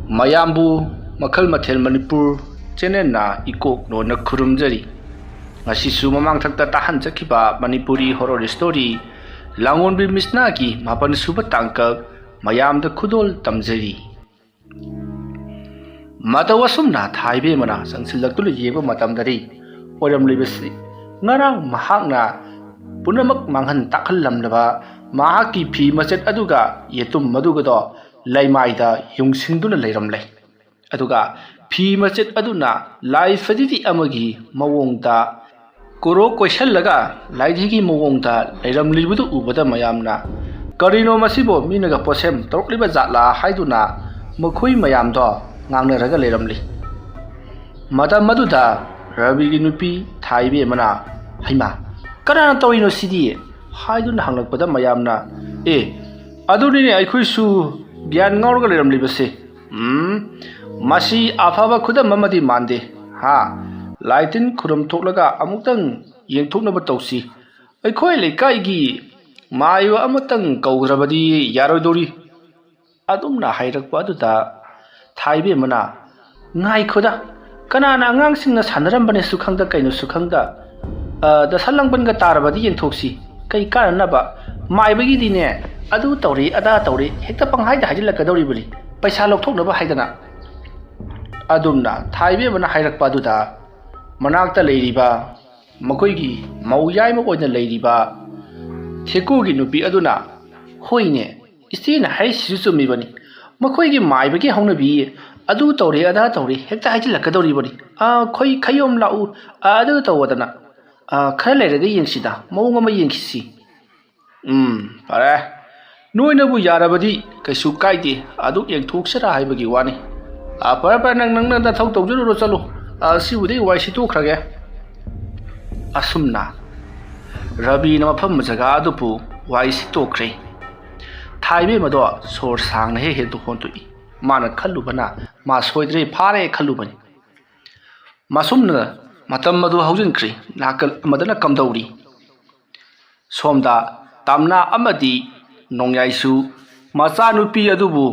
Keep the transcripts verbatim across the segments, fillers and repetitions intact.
ꯃꯌꯥꯝꯕꯨ ꯃꯈꯜ ꯃꯊꯦꯜ ꯃꯅꯤꯄꯨꯔ ꯆꯦꯅꯦꯜꯅ ꯏꯀꯣꯛ ꯂꯣꯟꯅ ꯈꯨꯔꯨꯝꯖꯔꯤ꯫ ꯉꯁꯤꯁꯨ ꯃꯃꯥꯡꯊꯛꯇ ꯇꯥꯍꯟꯖꯈꯤꯕ ꯃꯅꯤꯄꯨꯔꯤ ꯍꯣꯔꯣꯔ ꯁ꯭ꯇꯣꯔꯤ ꯂꯥꯡꯑꯣꯟꯕꯤ ꯃꯤꯁꯅꯥꯒꯤ ꯃꯥꯄꯟ ꯁꯨꯕ ꯇꯥꯡꯀꯛ ꯃꯌꯥꯝꯗ ꯈꯨꯗꯣꯜ ꯇꯝꯖꯔꯤ꯫ ꯃꯇꯧ ꯑꯁꯨꯝꯅ ꯊꯥꯏꯕꯦꯝꯃꯅ ꯆꯪꯁꯤꯜꯂꯛꯇꯨꯅ ꯌꯦꯡꯕ ꯃꯇꯝꯗꯗꯤ ꯑꯣꯏꯔꯝꯂꯤꯕꯁꯤ ꯉꯔꯥꯡ ꯃꯍꯥꯛꯅ ꯄꯨꯝꯅꯃꯛ ꯃꯥꯡꯍꯟ ꯇꯥꯛꯍꯜꯂꯝꯂꯕ ꯃꯍꯥꯛꯀꯤ ꯐꯤ ꯃꯆꯦꯠ ꯑꯗꯨꯒ ꯌꯦꯇꯨꯝ ꯑꯗꯨꯒꯗꯣ ꯂꯩꯃꯥꯏꯗ ꯌꯨꯡꯁꯤꯟꯗꯨꯅ ꯂꯩꯔꯝꯂꯦ꯫ ꯑꯗꯨꯒ ꯐꯤ ꯃꯆꯦꯠ ꯑꯗꯨꯅ ꯂꯥꯏ ꯐꯗꯤꯗꯤ ꯑꯃꯒꯤ ꯃꯑꯣꯡꯗ ꯀꯣꯔꯣꯛ ꯀꯣꯏꯁꯜꯂꯒ ꯂꯥꯏꯙꯤꯒꯤ ꯃꯑꯣꯡꯗ ꯂꯩꯔꯝꯂꯤꯕꯗꯨ ꯎꯕꯗ ꯃꯌꯥꯝꯅ "ꯀꯔꯤꯅꯣ ꯃꯁꯤꯕꯨ ꯃꯤꯅꯒ ꯄꯣꯠꯁꯦꯝ ꯇꯧꯔꯛꯂꯤꯕ ꯖꯥꯠꯂꯥ?" ꯍꯥꯏꯗꯨꯅ ꯃꯈꯣꯏ ꯃꯌꯥꯝꯗꯣ ꯉꯥꯡꯅꯔꯒ ꯂꯩꯔꯝꯂꯤ꯫ ꯃꯇꯝ ꯑꯗꯨꯗ ꯔꯕꯤꯒꯤ ꯅꯨꯄꯤ ꯊꯥꯏꯕꯦꯝꯃꯅ, "ꯍꯩꯃꯥ, ꯀꯅꯥꯅ ꯇꯧꯔꯤꯅꯣ ꯁꯤꯗꯤ?" ꯍꯥꯏꯗꯨꯅ ꯍꯪꯂꯛꯄꯗ ꯃꯌꯥꯝꯅ, "ꯑꯦ, ꯑꯗꯨꯅꯤꯅꯦ ꯑꯩꯈꯣꯏꯁꯨ ꯒ꯭ꯌꯥꯟ ꯉꯥꯎꯔꯒ ꯂꯩꯔꯝꯂꯤꯕꯁꯦ꯫ ꯎꯝ, ꯃꯁꯤ ꯑꯐꯕ ꯈꯨꯗꯝ ꯑꯃꯗꯤ ꯃꯥꯟꯗꯦ꯫ ꯍꯥ, ꯂꯥꯏ ꯇꯤꯟ ꯈꯨꯔꯨꯝ ꯊꯣꯛꯂꯒ ꯑꯃꯨꯛꯇꯪ ꯌꯦꯡꯊꯣꯛꯅꯕ ꯇꯧꯁꯤ꯫ ꯑꯩꯈꯣꯏ ꯂꯩꯀꯥꯏꯒꯤ ꯃꯥꯏꯕ ꯑꯃꯇꯪ ꯀꯧꯗ꯭ꯔꯕꯗꯤ ꯌꯥꯔꯣꯏꯗꯧꯔꯤ"꯫ ꯑꯗꯨꯝꯅ ꯍꯥꯏꯔꯛꯄ ꯑꯗꯨꯗ ꯊꯥꯏꯕꯦꯝꯃꯅ, "ꯉꯥꯏꯈꯣꯗ, ꯀꯅꯥꯅ ꯑꯉꯥꯡꯁꯤꯡꯅ ꯁꯥꯟꯅꯔꯝꯕꯅꯦꯁꯨ ꯈꯪꯗ ꯀꯩꯅꯣꯁꯨ ꯈꯪꯗ, ꯑ, ꯗꯁꯥ ꯂꯥꯡꯕꯟꯒ ꯇꯥꯔꯕꯗꯤ ꯌꯦꯡꯊꯣꯛꯁꯤ꯫ ꯀꯩ ꯀꯥꯟꯅꯅꯕ? ꯃꯥꯏꯕꯒꯤꯗꯤꯅꯦ, ꯑꯗꯨ ꯇꯧꯔꯦ ꯑꯗꯥ ꯇꯧꯔꯦ ꯍꯦꯛꯇ ꯄꯪꯍꯥꯏꯗ ꯍꯥꯏꯖꯤꯜꯂꯛꯀꯗꯧꯔꯤꯕꯅꯤ, ꯄꯩꯁꯥ ꯂꯧꯊꯣꯛꯅꯕ ꯍꯥꯏꯗꯅ"꯫ ꯑꯗꯨꯝꯅ ꯊꯥꯏꯕꯦꯝꯃꯅ ꯍꯥꯏꯔꯛꯄ ꯑꯗꯨꯗ ꯃꯅꯥꯛꯇ ꯂꯩꯔꯤꯕ ꯃꯈꯣꯏꯒꯤ ꯃꯧ ꯌꯥꯏꯃ ꯑꯣꯏꯅ ꯂꯩꯔꯤꯕ ꯊꯦꯀꯨꯒꯤ ꯅꯨꯄꯤ ꯑꯗꯨꯅ, "ꯍꯣꯏꯅꯦ, ꯏꯆꯦꯅ ꯍꯥꯏꯔꯤꯁꯤꯁꯨ ꯆꯨꯝꯃꯤꯕꯅꯤ꯫ ꯃꯈꯣꯏꯒꯤ ꯃꯥꯏꯕꯒꯤ ꯍꯧꯅꯕꯤ ꯑꯗꯨ ꯇꯧꯔꯦ ꯑꯗꯥ ꯇꯧꯔꯦ ꯍꯦꯛꯇ ꯍꯥꯏꯖꯤꯜꯂꯛꯀꯗꯧꯔꯤꯕꯅꯤ꯫ ꯑꯥ, ꯈꯣꯏ ꯈꯌꯣꯝ ꯂꯥꯛꯎ, ꯑꯥ, ꯑꯗꯨ ꯇꯧꯋꯗꯅ꯫ ꯑꯥ, ꯈꯔ ꯂꯩꯔꯒ ꯌꯦꯡꯁꯤꯗ, ꯃꯑꯣꯡ ꯑꯃ ꯌꯦꯡꯈꯤꯁꯤ"꯫ "ꯎꯝ, ꯐꯔꯦ꯫ ꯅꯣꯏꯅꯕꯨ ꯌꯥꯔꯕꯗꯤ ꯀꯩꯁꯨ ꯀꯥꯏꯗꯦ, ꯑꯗꯨ ꯌꯦꯡꯊꯣꯛꯁꯤꯔꯥ ꯍꯥꯏꯕꯒꯤ ꯋꯥꯅꯤ꯫ ꯑꯥ, ꯐꯔꯦ, ꯐꯔꯦ, ꯅꯪ, ꯅꯪ ꯅꯊꯧ ꯇꯧꯖꯔꯨꯔꯣ, ꯆꯠꯂꯣ꯫ ꯑꯥ, ꯁꯤꯕꯨꯗꯤ ꯋꯥꯏ ꯁꯤꯠꯇꯣꯛꯈ꯭ꯔꯒꯦ"꯫ ꯑꯁꯨꯝꯅ ꯔꯕꯤꯅ ꯃꯐꯝ ꯖꯒꯥ ꯑꯗꯨꯕꯨ ꯋꯥꯏ ꯁꯤꯠꯇꯣꯛꯈ꯭ꯔꯦ꯫ ꯊꯥꯏꯕꯦꯝ ꯑꯗꯣ ꯁꯣꯔ ꯁꯥꯡꯅ ꯍꯦꯛ ꯍꯦꯛ ꯍꯣꯟꯗꯣꯛꯏ꯫ ꯃꯥꯅ ꯈꯜꯂꯨꯕꯅ ꯃꯥ ꯁꯣꯏꯗ꯭ꯔꯦ, ꯐꯥꯔꯦ ꯈꯜꯂꯨꯕꯅꯤ꯫ ꯃꯁꯨꯝꯅ ꯃꯇꯝ ꯑꯗꯨ ꯍꯧꯖꯤꯟꯈ꯭ꯔꯦ꯫ ꯅꯥꯀꯜ ꯑꯃꯗꯅ ꯀꯝꯗꯧꯔꯤ? ꯁꯣꯝꯗ ꯇꯝꯅꯥ ꯑꯃꯗꯤ ꯅꯣꯡꯌꯥꯏꯁꯨ ꯃꯆꯥꯅꯨꯄꯤ ꯑꯗꯨꯕꯨ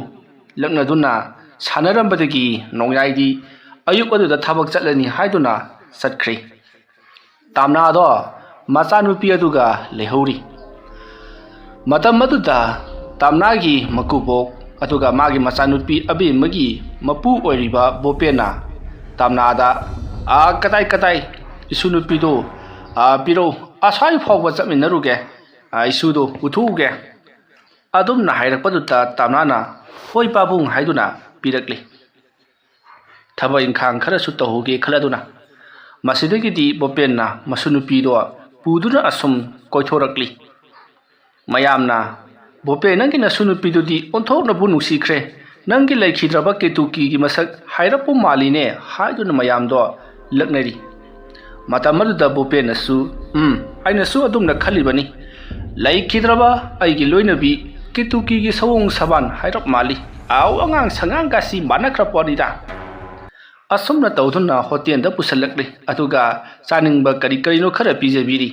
ꯂꯛꯅꯗꯨꯅ ꯁꯥꯟꯅꯔꯝꯕꯗꯒꯤ ꯅꯣꯡꯌꯥꯏꯗꯤ ꯑꯌꯨꯛ ꯑꯗꯨꯗ ꯊꯕꯛ ꯆꯠꯂꯅꯤ ꯍꯥꯏꯗꯨꯅ ꯆꯠꯈ꯭ꯔꯦ꯫ ꯇꯥꯝꯅꯥꯗꯣ ꯃꯆꯥꯅꯨꯄꯤ ꯑꯗꯨꯒ ꯂꯩꯍꯧꯔꯤ꯫ ꯃꯇꯝ ꯑꯗꯨꯗ ꯇꯥꯝꯅꯥꯒꯤ ꯃꯀꯨꯕꯣꯛ ꯑꯗꯨꯒ ꯃꯥꯒꯤ ꯃꯆꯥꯅꯨꯄꯤ ꯑꯕꯦꯝꯃꯒꯤ ꯃꯄꯨ ꯑꯣꯏꯔꯤꯕ ꯕꯣꯄꯦꯟꯅ ꯇꯥꯝꯅꯥꯗ, "ꯑꯥ, ꯀꯗꯥꯏ ꯀꯗꯥꯏ ꯏꯁꯨ ꯅꯨꯄꯤꯗꯣ, ꯑꯥ, ꯄꯤꯔꯧ, ꯑꯁ꯭ꯋꯥꯏ ꯐꯥꯎꯕ ꯆꯠꯃꯤꯟꯅꯔꯨꯒꯦ, ꯑꯥ, ꯏꯁꯨꯗꯣ ꯎꯊꯣꯛꯎꯒꯦ"꯫ ꯑꯗꯨꯝꯅ ꯍꯥꯏꯔꯛꯄꯗꯨꯗ ꯇꯥꯝꯅꯥꯅ "ꯍꯣꯏ ꯄꯥꯕꯨꯡ" ꯍꯥꯏꯗꯨꯅ ꯄꯤꯔꯛꯂꯤ꯫ ꯊꯕꯛ ꯏꯪꯈꯥꯡ ꯈꯔꯁꯨ ꯇꯧꯍꯧꯒꯦ ꯈꯜꯂꯗꯨꯅ꯫ ꯃꯁꯤꯗꯒꯤꯗꯤ ꯕꯣꯄꯦꯟꯅ ꯃꯁꯨ ꯅꯨꯄꯤꯗꯣ ꯄꯨꯗꯨꯅ ꯑꯁꯨꯝ ꯀꯣꯏꯊꯣꯔꯛꯂꯤ꯫ ꯃꯌꯥꯝꯅ, "ꯕꯣꯄꯦ, ꯅꯪꯒꯤ ꯅꯁꯨ ꯅꯨꯄꯤꯗꯨꯗꯤ ꯑꯣꯟꯊꯣꯛꯅꯕꯨ ꯅꯨꯡꯁꯤꯈ꯭ꯔꯦ꯫ ꯅꯪꯒꯤ ꯂꯩꯈꯤꯗ꯭ꯔꯕ ꯀꯦꯇꯨꯀꯤꯒꯤ ꯃꯁꯛ ꯍꯥꯏꯔꯞꯄꯨ ꯃꯥꯜꯂꯤꯅꯦ" ꯍꯥꯏꯗꯨꯅ ꯃꯌꯥꯝꯗꯣ ꯂꯛꯅꯔꯤ꯫ ꯃꯇꯝ ꯑꯗꯨꯗ ꯕꯣꯄꯦꯟꯅꯁꯨ, "ꯎꯝ, ꯑꯩꯅꯁꯨ ꯑꯗꯨꯝꯅ ꯈꯜꯂꯤꯕꯅꯤ꯫ ꯂꯩꯈꯤꯗ꯭ꯔꯕ ꯑꯩꯒꯤ ꯂꯣꯏꯅꯕꯤ ꯀꯦꯇꯨꯀꯤꯒꯤ ꯁꯑꯣꯡ ꯁꯕꯥꯟ ꯍꯥꯏꯔꯞ ꯃꯥꯜꯂꯤ꯫ ꯑꯥꯎ, ꯑꯉꯥꯡ ꯁꯉꯥꯡꯒꯁꯤ ꯃꯥꯟꯅꯈ꯭ꯔ ꯄꯣꯠꯅꯤꯗ"꯫ ꯑꯁꯨꯝꯅ ꯇꯧꯗꯨꯅ ꯍꯣꯇꯦꯜꯗ ꯄꯨꯁꯜꯂꯛꯂꯤ, ꯑꯗꯨꯒ ꯆꯥꯅꯤꯡꯕ ꯀꯔꯤ ꯀꯔꯤꯅꯣ ꯈꯔ ꯄꯤꯖꯕꯤꯔꯤ꯫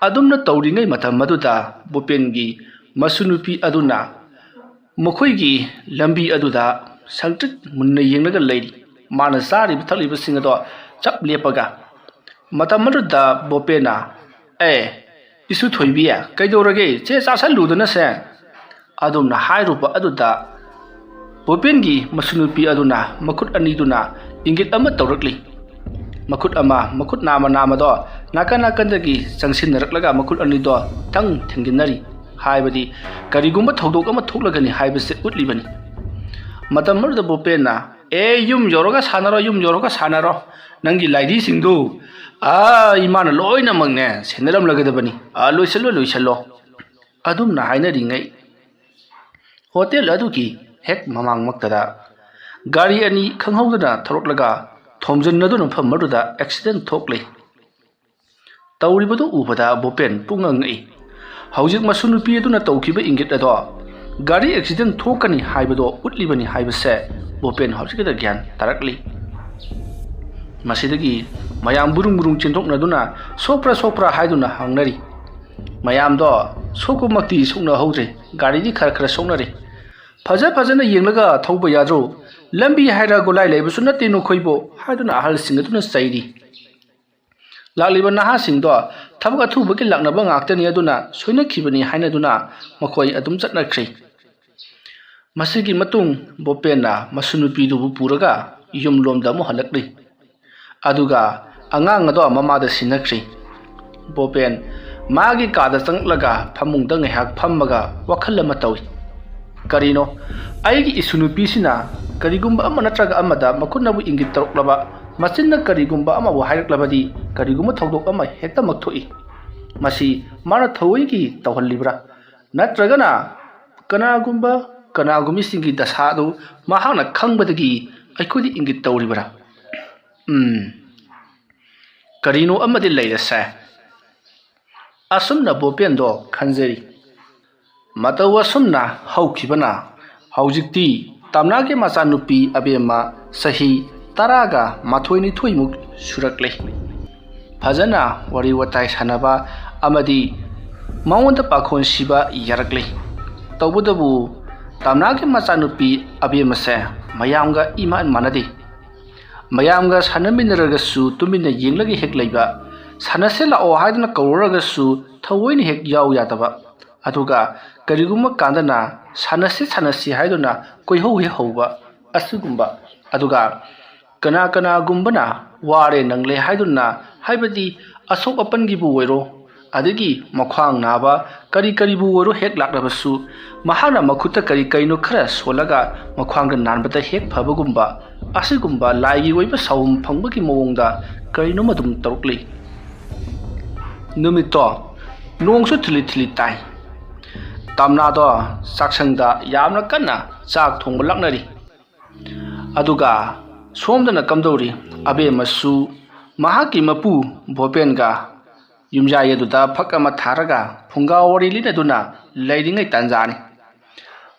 ꯑꯗꯨꯝꯅ ꯇꯧꯔꯤꯉꯩ ꯃꯇꯝ ꯑꯗꯨꯗ ꯕꯣꯄꯦꯟꯒꯤ ꯃꯁꯨ ꯅꯨꯄꯤ ꯑꯗꯨꯅ ꯃꯈꯣꯏꯒꯤ ꯂꯝꯕꯤ ꯑꯗꯨꯗ ꯁꯪꯇ꯭ꯔꯤꯛ ꯃꯨꯟꯅ ꯌꯦꯡꯂꯒ ꯂꯩꯔꯤ꯫ ꯃꯥꯅ ꯆꯥꯔꯤꯕ ꯊꯛꯂꯤꯕꯁꯤꯡ ꯑꯗꯣ ꯆꯞ ꯂꯦꯞꯄꯒ꯫ ꯃꯇꯝ ꯑꯗꯨꯗ ꯕꯣꯄꯦꯟꯅ, "ꯑꯦ, ꯏꯁꯨ ꯊꯣꯏꯕꯤ, ꯀꯩꯗꯧꯔꯒꯦ? ꯆꯦ ꯆꯥꯁꯜꯂꯨꯗꯅꯁꯦ"꯫ ꯑꯗꯨꯝꯅ ꯍꯥꯏꯔꯨꯕ ꯑꯗꯨꯗ ꯕꯣꯄꯦꯟꯒꯤ ꯃꯁꯨ ꯅꯨꯄꯤ ꯑꯗꯨꯅ ꯃꯈꯨꯠ ꯑꯅꯤꯗꯨꯅ ꯏꯪꯒꯤꯠ ꯑꯃ ꯇꯧꯔꯛꯂꯤ꯫ ꯃꯈꯨꯠ ꯑꯃ, ꯃꯈꯨꯠ ꯅꯥꯝꯃ ꯅꯥꯝꯃꯗꯣ ꯅꯥꯀꯟ ꯅꯥꯀꯟꯗꯒꯤ ꯆꯪꯁꯤꯟꯅꯔꯛꯂꯒ ꯃꯈꯨꯠ ꯑꯅꯤꯗꯣ ꯊꯪ ꯊꯦꯡꯖꯤꯟꯅꯔꯤ꯫ ꯍꯥꯏꯕꯗꯤ ꯀꯔꯤꯒꯨꯝꯕ ꯊꯧꯗꯣꯛ ꯑꯃ ꯊꯣꯛꯂꯒꯅꯤ ꯍꯥꯏꯕꯁꯦ ꯎꯠꯂꯤꯕꯅꯤ꯫ ꯃꯇꯝ ꯑꯗꯨꯗ ꯕꯣꯄꯦꯟꯅ, "ꯑꯦ, ꯌꯨꯝ ꯌꯧꯔꯒ ꯁꯥꯟꯅꯔꯣ, ꯌꯨꯝ ꯌꯧꯔꯒ ꯁꯥꯟꯅꯔꯣ꯫ ꯅꯪꯒꯤ ꯂꯥꯏꯙꯤꯁꯤꯡꯗꯨ, ꯑꯥ, ꯏꯃꯥꯅ ꯂꯣꯏꯅꯃꯛꯅꯦ ꯁꯦꯟꯅꯔꯝꯂꯒꯗꯕꯅꯤ꯫ ꯑꯥ, ꯂꯣꯏꯁꯤꯜꯂꯣ, ꯂꯣꯏꯁꯤꯜꯂꯣ"꯫ ꯑꯗꯨꯝꯅ ꯍꯥꯏꯅꯔꯤꯉꯩ ꯍꯣꯇꯦꯜ ꯑꯗꯨꯒꯤ ꯍꯦꯛ ꯃꯃꯥꯡꯃꯛꯇꯗ ꯒꯥꯔꯤ ꯑꯅꯤ ꯈꯪꯍꯧꯗꯅ ꯊꯧꯔꯛꯂꯒ ꯊꯣꯝꯖꯤꯟꯅꯗꯨꯅ ꯃꯐꯝ ꯑꯗꯨꯗ ꯑꯦꯛꯁꯤꯗꯦꯟ ꯊꯣꯛꯂꯦ꯫ ꯇꯧꯔꯤꯕꯗꯨ ꯎꯕꯗ ꯕꯣꯄꯦꯟ ꯄꯨꯡꯉꯛ ꯉꯛꯏ꯫ ꯍꯧꯖꯤꯛ ꯃꯁꯨ ꯅꯨꯄꯤ ꯑꯗꯨꯅ ꯇꯧꯈꯤꯕ ꯏꯪꯒꯤꯠ ꯑꯗꯣ ꯒꯥꯔꯤ ꯑꯦꯛꯁꯤꯗꯦꯟ ꯊꯣꯛꯀꯅꯤ ꯍꯥꯏꯕꯗꯣ ꯎꯠꯂꯤꯕꯅꯤ ꯍꯥꯏꯕꯁꯦ ꯕꯣꯄꯦꯟ ꯍꯧꯖꯤꯛꯇ ꯒ꯭ꯌꯥꯟ ꯇꯥꯔꯛꯂꯤ꯫ ꯃꯁꯤꯗꯒꯤ ꯃꯌꯥꯝ ꯕꯨꯔꯨꯡ ꯕꯨꯔꯨꯡ ꯆꯦꯟꯊꯣꯛꯅꯗꯨꯅ ꯁꯣꯛꯄ꯭ꯔꯥ ꯁꯣꯛꯄ꯭ꯔꯥ ꯍꯥꯏꯗꯨꯅ ꯍꯪꯅꯔꯤ꯫ ꯃꯌꯥꯝꯗꯣ ꯁꯣꯛꯄꯃꯛꯇꯤ ꯁꯣꯛꯅꯍꯧꯗ꯭ꯔꯦ, ꯒꯥꯔꯤꯗꯤ ꯈꯔ ꯈꯔ ꯁꯣꯛꯅꯔꯦ꯫ "ꯐꯖ ꯐꯖꯅ ꯌꯦꯡꯂꯒ ꯊꯧꯕ ꯌꯥꯗ꯭ꯔꯣ? ꯂꯝꯕꯤ ꯍꯥꯏꯔ ꯒꯣꯂꯥꯏ ꯂꯩꯕꯁꯨ ꯅꯠꯇꯦ ꯅꯈꯣꯏꯕꯨ" ꯍꯥꯏꯗꯨꯅ ꯑꯍꯜꯁꯤꯡ ꯑꯗꯨꯅ ꯆꯩꯔꯤ꯫ ꯂꯥꯛꯂꯤꯕ ꯅꯍꯥꯁꯤꯡꯗꯣ ꯊꯕꯛ ꯑꯊꯨꯕꯒꯤ ꯂꯥꯛꯅꯕ ꯉꯥꯛꯇꯅꯤ, ꯑꯗꯨꯅ ꯁꯣꯏꯅꯈꯤꯕꯅꯤ ꯍꯥꯏꯅꯗꯨꯅ ꯃꯈꯣꯏ ꯑꯗꯨꯝ ꯆꯠꯅꯈ꯭ꯔꯦ꯫ ꯃꯁꯤꯒꯤ ꯃꯇꯨꯡ ꯕꯣꯄꯦꯟꯅ ꯃꯁꯨ ꯅꯨꯄꯤꯗꯨꯕꯨ ꯄꯨꯔꯒ ꯌꯨꯝꯂꯣꯝꯗ ꯑꯃꯨꯛ ꯍꯜꯂꯛꯂꯤ꯫ ꯑꯗꯨꯒ ꯑꯉꯥꯡ ꯑꯗꯣ ꯃꯃꯥꯗ ꯁꯤꯟꯅꯈ꯭ꯔꯤ꯫ ꯕꯣꯄꯦꯟ ꯃꯥꯒꯤ ꯀꯥꯗ ꯆꯪꯂꯛꯂꯒ ꯐꯃꯨꯡꯗ ꯉꯥꯏꯍꯥꯛ ꯐꯝꯃꯒ ꯋꯥꯈꯜ ꯑꯃ ꯇꯧꯏ꯫ "ꯀꯔꯤꯅꯣ, ꯑꯩꯒꯤ ꯏꯁꯨ ꯅꯨꯄꯤꯁꯤꯅ ꯀꯔꯤꯒꯨꯝꯕ ꯑꯃ ꯅꯠꯇ꯭ꯔꯒ ꯑꯃꯗ ꯃꯈꯨꯠꯅꯕꯨ ꯏꯪꯒꯤꯠ ꯇꯧꯔꯛꯂꯕ, ꯃꯆꯤꯟꯅ ꯀꯔꯤꯒꯨꯝꯕ ꯑꯃꯕꯨ ꯍꯥꯏꯔꯛꯂꯕꯗꯤ ꯀꯔꯤꯒꯨꯝꯕ ꯊꯧꯗꯣꯛ ꯑꯃ ꯍꯦꯛꯇꯃꯛ ꯊꯣꯛꯏ꯫ ꯃꯁꯤ ꯃꯥꯅ ꯊꯑꯣꯏꯒꯤ ꯇꯧꯍꯜꯂꯤꯕ꯭ꯔꯥ? ꯅꯠꯇ꯭ꯔꯒꯅ ꯀꯅꯥꯒꯨꯝꯕ, ꯀꯅꯥꯒꯨꯝꯕꯤꯁꯤꯡꯒꯤ ꯗꯁꯥ ꯑꯗꯨ ꯃꯍꯥꯛꯅ ꯈꯪꯕꯗꯒꯤ ꯑꯩꯈꯣꯏꯗ ꯏꯪꯒꯤꯠ ꯇꯧꯔꯤꯕ꯭ꯔꯥ? ꯎꯝ, ꯀꯔꯤꯅꯣ ꯑꯃꯗꯤ ꯂꯩꯔꯁꯦ"꯫ ꯑꯁꯨꯝꯅ ꯕꯣꯄꯦꯟꯗꯣ ꯈꯟꯖꯔꯤ꯫ ꯃꯇꯧ ꯑꯁꯨꯝꯅ ꯍꯧꯈꯤꯕꯅ ꯍꯧꯖꯤꯛꯇꯤ ꯇꯝꯅꯥꯒꯤ ꯃꯆꯥꯅꯨꯄꯤ ꯑꯕꯦꯝꯃ ꯆꯍꯤ ꯇꯔꯥꯒ ꯃꯥꯊꯣꯏ ꯅꯤꯊꯣꯏꯃꯨꯛ ꯁꯨꯔꯛꯂꯦ꯫ ꯐꯖꯅ ꯋꯥꯔꯤ ꯋꯥꯇꯥꯏ ꯁꯥꯟꯅꯕ ꯑꯃꯗꯤ ꯃꯉꯣꯟꯗ ꯄꯥꯈꯣꯟ ꯁꯤꯕ ꯌꯥꯔꯛꯂꯦ꯫ ꯇꯧꯕꯇꯕꯨ ꯇꯝꯅꯥꯒꯤ ꯃꯆꯥꯅꯨꯄꯤ ꯑꯕꯦꯝꯃꯁꯦ ꯃꯌꯥꯝꯒ ꯏꯃꯥꯟ ꯃꯥꯟꯅꯗꯦ꯫ ꯃꯌꯥꯝꯒ ꯁꯥꯟꯅꯃꯤꯟꯅꯔꯒꯁꯨ ꯇꯨꯃꯤꯟꯅ ꯌꯦꯡꯂꯒ ꯍꯦꯛ ꯂꯩꯕ, ꯁꯥꯟꯅꯁꯦ ꯂꯥꯛꯑꯣ ꯍꯥꯏꯗꯨꯅ ꯀꯧꯔꯨꯔꯒꯁꯨ ꯊꯑꯣꯏꯅ ꯍꯦꯛ ꯌꯥꯎ ꯌꯥꯗꯕ, ꯑꯗꯨꯒ ꯀꯔꯤꯒꯨꯝꯕ ꯀꯥꯟꯗꯅ "ꯁꯥꯟꯅꯁꯤ, ꯁꯥꯟꯅꯁꯤ" ꯍꯥꯏꯗꯨꯅ ꯀꯣꯏꯍꯧ ꯍꯦꯛ ꯍꯧꯕ ꯑꯁꯤꯒꯨꯝꯕ, ꯑꯗꯨꯒ ꯀꯅꯥ ꯀꯅꯥꯒꯨꯝꯕꯅ "ꯋꯥꯔꯦ ꯅꯪꯂꯦ" ꯍꯥꯏꯗꯨꯅ, ꯍꯥꯏꯕꯗꯤ ꯑꯁꯣꯛ ꯑꯄꯟꯒꯤꯕꯨ ꯑꯣꯏꯔꯣ, ꯑꯗꯒꯤ ꯃꯈ꯭ꯋꯥꯡ ꯅꯥꯕ ꯀꯔꯤ ꯀꯔꯤꯕꯨ ꯑꯣꯏꯔꯣ ꯍꯦꯛ ꯂꯥꯛꯂꯕꯁꯨ, ꯃꯍꯥꯛꯅ ꯃꯈꯨꯠꯇ ꯀꯔꯤ ꯀꯩꯅꯣ ꯈꯔ ꯁꯣꯜꯂꯒ ꯃꯈ꯭ꯋꯥꯡꯒ ꯅꯥꯟꯕꯗ ꯍꯦꯛ ꯐꯕꯒꯨꯝꯕ, ꯑꯁꯤꯒꯨꯝꯕ ꯂꯥꯏꯒꯤ ꯑꯣꯏꯕ ꯁꯥꯎꯍꯨꯝ ꯐꯪꯕꯒꯤ ꯃꯑꯣꯡꯗ ꯀꯔꯤꯅꯣꯝ ꯑꯗꯨꯝ ꯇꯧꯔꯛꯂꯤ꯫ ꯅꯨꯃꯤꯠꯇꯣ ꯅꯣꯡꯁꯨ ꯊꯤꯂꯤ ꯊꯤꯂꯤ ꯇꯥꯏ꯫ ꯇꯝꯅꯥꯗꯣ ꯆꯥꯛꯁꯪꯗ ꯌꯥꯝꯅ ꯀꯟꯅ ꯆꯥꯛ ꯊꯣꯡꯕ ꯂꯥꯛꯅꯔꯤ꯫ ꯑꯗꯨꯒ ꯁꯣꯝꯗꯅ ꯀꯝꯗꯧꯔꯤ? ꯑꯕꯦꯝꯃꯁꯨ ꯃꯍꯥꯛꯀꯤ ꯃꯄꯨ ꯚꯣꯄꯦꯟꯒ ꯌꯨꯝꯖꯥꯏ ꯑꯗꯨꯗ ꯐꯛ ꯑꯃ ꯊꯥꯔꯒ ꯐꯨꯡꯒꯥ ꯋꯥꯔꯤ ꯂꯤꯅꯗꯨꯅ ꯂꯩꯔꯤꯉꯩ ꯇꯥꯟꯖꯥꯅꯤ꯫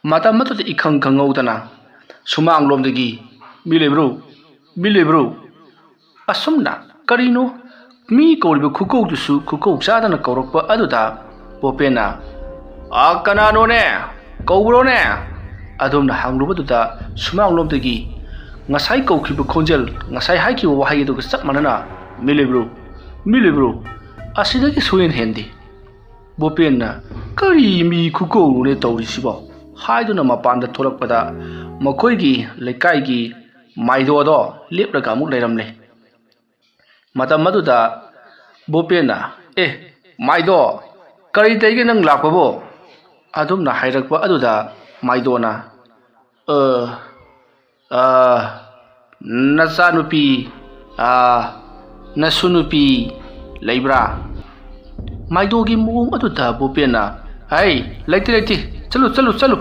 ꯃꯇꯝ ꯑꯗꯨꯗ ꯏꯈꯪ ꯈꯪꯍꯧꯗꯅ ꯁꯨꯃꯥꯡꯂꯣꯝꯗꯒꯤ "ꯃꯤ ꯂꯩꯕ꯭ꯔꯣ? ꯃꯤ ꯂꯩꯕ꯭ꯔꯣ?" ꯑꯁꯨꯝꯅ ꯀꯔꯤꯅꯣ ꯃꯤ ꯀꯧꯔꯤꯕ ꯈꯨꯀꯧꯗꯨꯁꯨ ꯈꯨꯀꯧ ꯆꯥꯗꯅ ꯀꯧꯔꯛꯄ ꯑꯗꯨꯗ ꯚꯣꯄꯦꯟꯅ, "ꯑ, ꯀꯅꯥꯅꯣꯅꯦ? ꯀꯧꯕ꯭ꯔꯣꯅꯦ?" ꯑꯗꯣꯝꯅ ꯍꯪꯂꯨꯕꯗꯨꯗ ꯁꯨꯃꯥꯡꯂꯣꯝꯗꯒꯤ ꯉꯁꯥꯏ ꯀꯧꯈꯤꯕ ꯈꯣꯟꯖꯦꯜ, ꯉꯁꯥꯏ ꯍꯥꯏꯈꯤꯕ ꯋꯥꯍꯩ ꯑꯗꯨꯒ ꯆꯞ ꯃꯥꯟꯅꯅ, "ꯃꯤ ꯂꯩꯕ꯭ꯔꯣ? ꯃꯤ ꯂꯩꯕ꯭ꯔꯣ?" ꯑꯁꯤꯗꯒꯤ ꯁꯣꯏꯍꯦꯟ ꯍꯦꯟꯗꯦ꯫ ꯕꯣꯄꯦꯟꯅ, "ꯀꯔꯤ ꯃꯤ ꯈꯨꯀꯧꯅꯣꯅꯦ ꯇꯧꯔꯤꯁꯤꯕꯣ?" ꯍꯥꯏꯗꯨꯅ ꯃꯄꯥꯟꯗ ꯊꯣꯛꯂꯛꯄꯗ ꯃꯈꯣꯏꯒꯤ ꯂꯩꯀꯥꯏꯒꯤ ꯃꯥꯏꯗꯣꯗꯣ ꯂꯦꯞꯂꯒ ꯑꯃꯨꯛ ꯂꯩꯔꯝꯂꯦ꯫ ꯃꯇꯝ ꯑꯗꯨꯗ ꯕꯣꯄꯦꯟꯅ, "ꯑꯦ, ꯃꯥꯏꯗꯣ, ꯀꯔꯤ ꯇꯧꯒꯦ ꯅꯪ ꯂꯥꯛꯄꯕꯨ?" ꯑꯗꯨꯝꯅ ꯍꯥꯏꯔꯛꯄ ꯑꯗꯨꯗ ꯃꯥꯏꯗꯣꯅ, "ꯑ, ꯑ, ꯅꯆꯥꯅꯨꯄꯤ, ꯑ, ꯅꯁꯨ ꯅꯨꯄꯤ ꯂꯩꯕ꯭ꯔꯥ?" ꯃꯥꯏꯗꯣꯒꯤ ꯃꯑꯣꯡ ꯑꯗꯨꯗ ꯕꯣꯄꯦꯟꯅ, "ꯍꯩ, ꯂꯩꯇꯦ, ꯂꯩꯇꯦ, ꯆꯠꯂꯨ, ꯆꯠꯂꯨ, ꯆꯠꯂꯨ꯫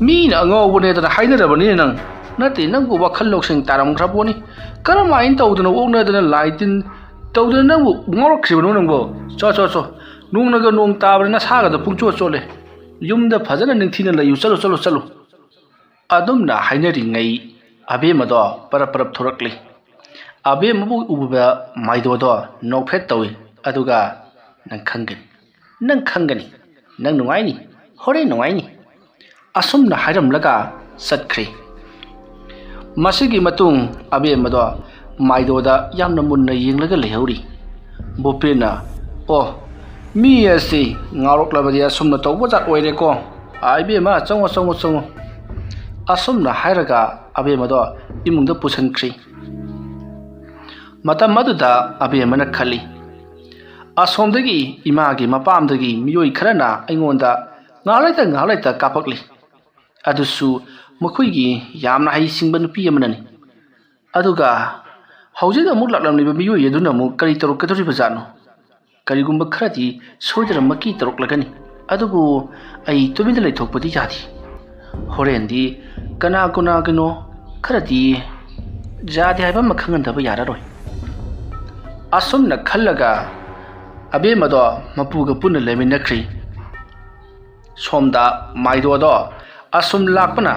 ꯃꯤꯅ ꯑꯉꯥꯎꯕꯅꯦꯗꯅ ꯍꯥꯏꯅꯔꯕꯅꯤꯅꯦ ꯅꯪ꯫ ꯅꯠꯇꯦ, ꯅꯪꯕꯨ ꯋꯥꯈꯜ ꯂꯧꯁꯤꯡ ꯇꯥꯔꯝꯈ꯭ꯔ ꯄꯣꯠꯅꯤ꯫ ꯀꯔꯝꯍꯥꯏꯅ ꯇꯧꯗꯅ ꯑꯣꯛꯅꯗꯅ ꯂꯥꯏ ꯇꯤꯟ ꯇꯧꯗꯅ ꯅꯪꯕꯨ ꯉꯥꯎꯔꯛꯈ꯭ꯔꯤꯕꯅꯣ ꯅꯪꯕꯨ? ꯆꯣ, ꯆꯣ, ꯆꯣ꯫ ꯅꯣꯡꯅꯒ ꯅꯣꯡ ꯇꯥꯕꯅꯤ, ꯅꯁꯥꯒꯗꯣ ꯄꯨꯡꯆꯣꯠ ꯆꯣꯠꯂꯦ꯫ ꯌꯨꯝꯗ ꯐꯖꯅ ꯅꯤꯡꯊꯤꯅ ꯂꯩꯌꯨ, ꯆꯠꯂꯨ, ꯆꯠꯂꯨ, ꯆꯠꯂꯨ꯫" ꯑꯗꯨꯝꯅ ꯍꯥꯏꯅꯔꯤꯉꯩ ꯑꯕꯦꯝꯃꯗꯣ ꯄꯔꯞ ꯄꯔꯞ ꯊꯣꯔꯛꯂꯤ꯫ ꯑꯕꯦꯝꯃꯕꯨ ꯎꯕꯗ ꯃꯥꯏꯗꯣꯗꯣ ꯅꯣꯛꯐꯦꯠ ꯇꯧꯏ꯫ ꯑꯗꯨꯒ, "ꯅꯪ ꯈꯪꯒꯅꯤ, ꯅꯪ ꯈꯪꯒꯅꯤ, ꯅꯪ ꯅꯨꯡꯉꯥꯏꯅꯤ, ꯍꯣꯔꯦꯟ ꯅꯨꯡꯉꯥꯏꯅꯤ," ꯑꯁꯨꯝꯅ ꯍꯥꯏꯔꯝꯂꯒ ꯆꯠꯈ꯭ꯔꯦ꯫ ꯃꯁꯤꯒꯤ ꯃꯇꯨꯡ ꯑꯕꯦꯝꯃꯗꯣ ꯃꯥꯏꯗꯣꯗ ꯌꯥꯝꯅ ꯃꯨꯟꯅ ꯌꯦꯡꯂꯒ ꯂꯩꯍꯧꯔꯤ꯫ ꯕꯣꯄꯦꯟꯅ, "ꯑꯣ, ꯃꯤ ꯑꯁꯤ ꯉꯥꯎꯔꯛꯂꯕꯗꯤ ꯑꯁꯨꯝꯅ ꯇꯧꯕ ꯖꯥꯠ ꯑꯣꯏꯔꯦꯀꯣ꯫ ꯑꯥ, ꯏꯕꯦꯝꯃ, ꯆꯪꯉꯣ, ꯆꯪꯉꯣ, ꯆꯪꯉꯣ꯫" ꯑꯁꯨꯝꯅ ꯍꯥꯏꯔꯒ ꯑꯕꯦꯝꯃꯗꯣ ꯏꯃꯨꯡꯗ ꯄꯨꯁꯤꯟꯈ꯭ꯔꯤ꯫ ꯃꯇꯝ ꯑꯗꯨꯗ ꯑꯕꯦꯝꯃꯅ ꯈꯜꯂꯤ, "ꯑꯁꯣꯝꯗꯒꯤ ꯏꯃꯥꯒꯤ ꯃꯄꯥꯝꯗꯒꯤ ꯃꯤꯑꯣꯏ ꯈꯔꯅ ꯑꯩꯉꯣꯟꯗ ꯉꯥꯏꯍꯥꯛ ꯂꯩꯇ ꯉꯥꯏꯍꯥꯛ ꯂꯩꯇ ꯀꯥꯞꯄꯛꯂꯤ꯫ ꯑꯗꯨꯁꯨ ꯃꯈꯣꯏꯒꯤ ꯌꯥꯝꯅ ꯍꯩꯁꯤꯡꯕ ꯅꯨꯄꯤ ꯑꯃꯅꯅꯤ꯫ ꯑꯗꯨꯒ ꯍꯧꯖꯤꯛ ꯑꯃꯨꯛ ꯂꯥꯛꯂꯝꯂꯤꯕ ꯃꯤꯑꯣꯏ ꯑꯗꯨꯅ ꯑꯃꯨꯛ ꯀꯔꯤ ꯇꯧꯔꯛꯀꯗꯧꯔꯤꯕꯖꯥꯠꯅꯣ? ꯀꯔꯤꯒꯨꯝꯕ ꯈꯔꯗꯤ ꯁꯣꯏꯗꯅꯃꯛꯀꯤ ꯇꯧꯔꯛꯂꯒꯅꯤ꯫ ꯑꯗꯨꯕꯨ ꯑꯩ ꯇꯨꯃꯤꯟꯅ ꯂꯩꯊꯣꯛꯄꯗꯤ ꯌꯥꯗꯦ꯫ ꯍꯣꯔꯦꯟꯗꯤ ꯀꯅꯥ ꯀꯅꯥꯒꯤꯅꯣ ꯈꯔꯗꯤ ꯌꯥꯗꯦ ꯍꯥꯏꯕ ꯑꯃ ꯈꯪꯍꯟꯗꯕ ꯌꯥꯔꯔꯣꯏ꯫" ꯑꯁꯨꯝꯅ ꯈꯜꯂꯒ ꯑꯕꯦꯝꯃꯗꯣ ꯃꯄꯨꯒ ꯄꯨꯟꯅ ꯂꯩꯃꯤꯟꯅꯈ꯭ꯔꯤ꯫ ꯁꯣꯝꯗ ꯃꯥꯏꯗꯣꯗꯣ ꯑꯁꯨꯝ ꯂꯥꯛꯄꯅ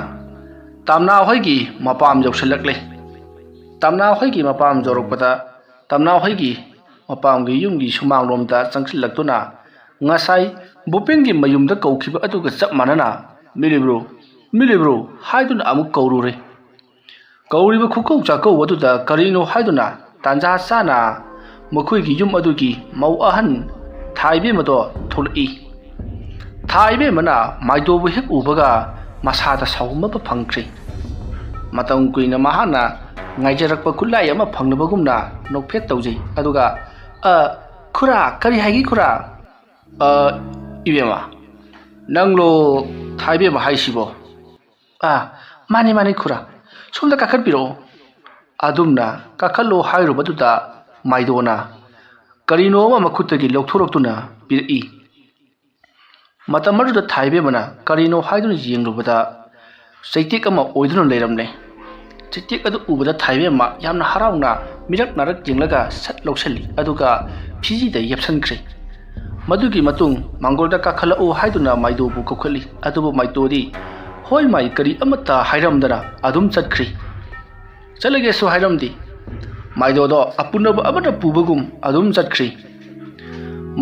ꯇꯝꯅꯥ ꯍꯣꯏꯒꯤ ꯃꯄꯥꯝ ꯌꯧꯁꯤꯜꯂꯛꯂꯦ꯫ ꯇꯝꯅꯥ ꯍꯣꯏꯒꯤ ꯃꯄꯥꯝ ꯌꯧꯔꯛꯄꯗ ꯇꯝꯅꯥ ꯍꯣꯏꯒꯤ ꯃꯄꯥꯝꯒꯤ ꯌꯨꯝꯒꯤ ꯁꯨꯃꯥꯡꯂꯣꯝꯗ ꯆꯪꯁꯤꯜꯂꯛꯇꯨꯅ ꯉꯁꯥꯏ ꯕꯨꯄꯦꯟꯒꯤ ꯃꯌꯨꯝꯗ ꯀꯧꯈꯤꯕ ꯑꯗꯨꯒ ꯆꯞ ꯃꯥꯟꯅꯅ, "ꯃꯤ ꯂꯩꯕ꯭ꯔꯣ? "ꯃꯤ ꯂꯩꯕ꯭ꯔꯣ?" ꯍꯥꯏꯗꯨꯅ ꯑꯃꯨꯛ ꯀꯧꯔꯨꯔꯦ꯫ ꯀꯧꯔꯤꯕ ꯈꯨꯀꯧ ꯆꯥꯀꯧ ꯑꯗꯨꯗ ꯀꯔꯤꯅꯣ ꯍꯥꯏꯗꯨꯅ ꯇꯥꯟꯖꯥ ꯆꯥꯅ ꯃꯈꯣꯏꯒꯤ ꯌꯨꯝ ꯑꯗꯨꯒꯤ ꯃꯧ ꯑꯍꯟ ꯊꯥꯏꯕꯦꯝꯃꯗꯣ ꯊꯣꯛꯂꯛꯏ꯫ ꯊꯥꯏꯕꯦꯝꯃꯅ ꯃꯥꯏꯗꯣꯕꯨ ꯍꯦꯛ ꯎꯕꯒ ꯃꯁꯥꯗ ꯁꯥꯎꯒꯨꯝꯕ ꯐꯪꯈ꯭ꯔꯦ꯫ ꯃꯇꯝ ꯀꯨꯏꯅ ꯃꯍꯥꯛꯅ ꯉꯥꯏꯖꯔꯛꯄ ꯈꯨꯠꯂꯥꯏ ꯑꯃ ꯐꯪꯂꯕꯒꯨꯝꯅ ꯅꯣꯛꯐꯦꯠ ꯇꯧꯖꯩ꯫ ꯑꯗꯨꯒ, "ꯑ, ꯈꯨꯔꯥ, ꯀꯔꯤ ꯍꯥꯏꯒꯦ ꯈꯨꯔꯥ?" "ꯑ, ꯏꯕꯦꯝꯃ, ꯅꯪꯂꯣ ꯊꯥꯏꯕꯦꯝꯃ ꯍꯥꯏꯁꯤꯕꯣ?" "ꯑꯥ, ꯃꯥꯅꯤ, ꯃꯥꯅꯤ ꯈꯨꯔꯥ, ꯁꯣꯝꯗ ꯀꯥꯈꯠꯄꯤꯔꯛꯑꯣ꯫" ꯑꯗꯨꯝꯅ ꯀꯥꯈꯠꯂꯣ ꯍꯥꯏꯔꯨꯕꯗꯨꯗ ꯃꯥꯏꯗꯣꯅ ꯀꯔꯤꯅꯣ ꯑꯃ ꯃꯈꯨꯠꯇꯒꯤ ꯂꯧꯊꯣꯔꯛꯇꯨꯅ ꯄꯤꯔꯛꯏ꯫ ꯃꯇꯝ ꯑꯗꯨꯗ ꯊꯥꯏꯕꯦꯝꯃꯅ ꯀꯔꯤꯅꯣ ꯍꯥꯏꯗꯨꯅ ꯌꯦꯡꯂꯨꯕꯗ ꯆꯩꯇꯦꯛ ꯑꯃ ꯑꯣꯏꯗꯨꯅ ꯂꯩꯔꯝꯂꯦ꯫ ꯆꯩꯇꯦꯛ ꯑꯗꯨ ꯎꯕꯗ ꯊꯥꯏꯕꯦꯝꯃ ꯌꯥꯝꯅ ꯍꯔꯥꯎꯅ ꯃꯤꯔꯛ ꯅꯥꯔꯛ ꯌꯦꯡꯂꯒ ꯁꯠ ꯂꯧꯁꯤꯜꯂꯤ, ꯑꯗꯨꯒ ꯐꯤꯖꯤꯗ ꯌꯦꯞꯁꯟꯈ꯭ꯔꯦ꯫ ꯃꯗꯨꯒꯤ ꯃꯇꯨꯡ ꯃꯥꯡꯒꯣꯜꯗ ꯀꯥꯈꯠꯂꯛꯎ ꯍꯥꯏꯗꯨꯅ ꯃꯥꯏꯗꯣꯕꯨ ꯀꯧꯈꯠꯂꯤ꯫ ꯑꯗꯨꯕꯨ ꯃꯥꯏꯗꯣꯗꯤ, "ꯍꯣꯏ ꯃꯥꯏ, ꯀꯔꯤ ꯑꯃꯠꯇ ꯍꯥꯏꯔꯝꯗꯅ ꯑꯗꯨꯝ ꯆꯠꯈ꯭ꯔꯦ꯫ ꯆꯠꯂꯒꯦꯁꯨ ꯍꯥꯏꯔꯝꯗꯦ꯫" ꯃꯥꯏꯗꯣꯗꯣ ꯑꯄꯨꯅꯕ ꯑꯃꯅ ꯄꯨꯕꯒꯨꯝ ꯑꯗꯨꯝ ꯆꯠꯈ꯭ꯔꯦ꯫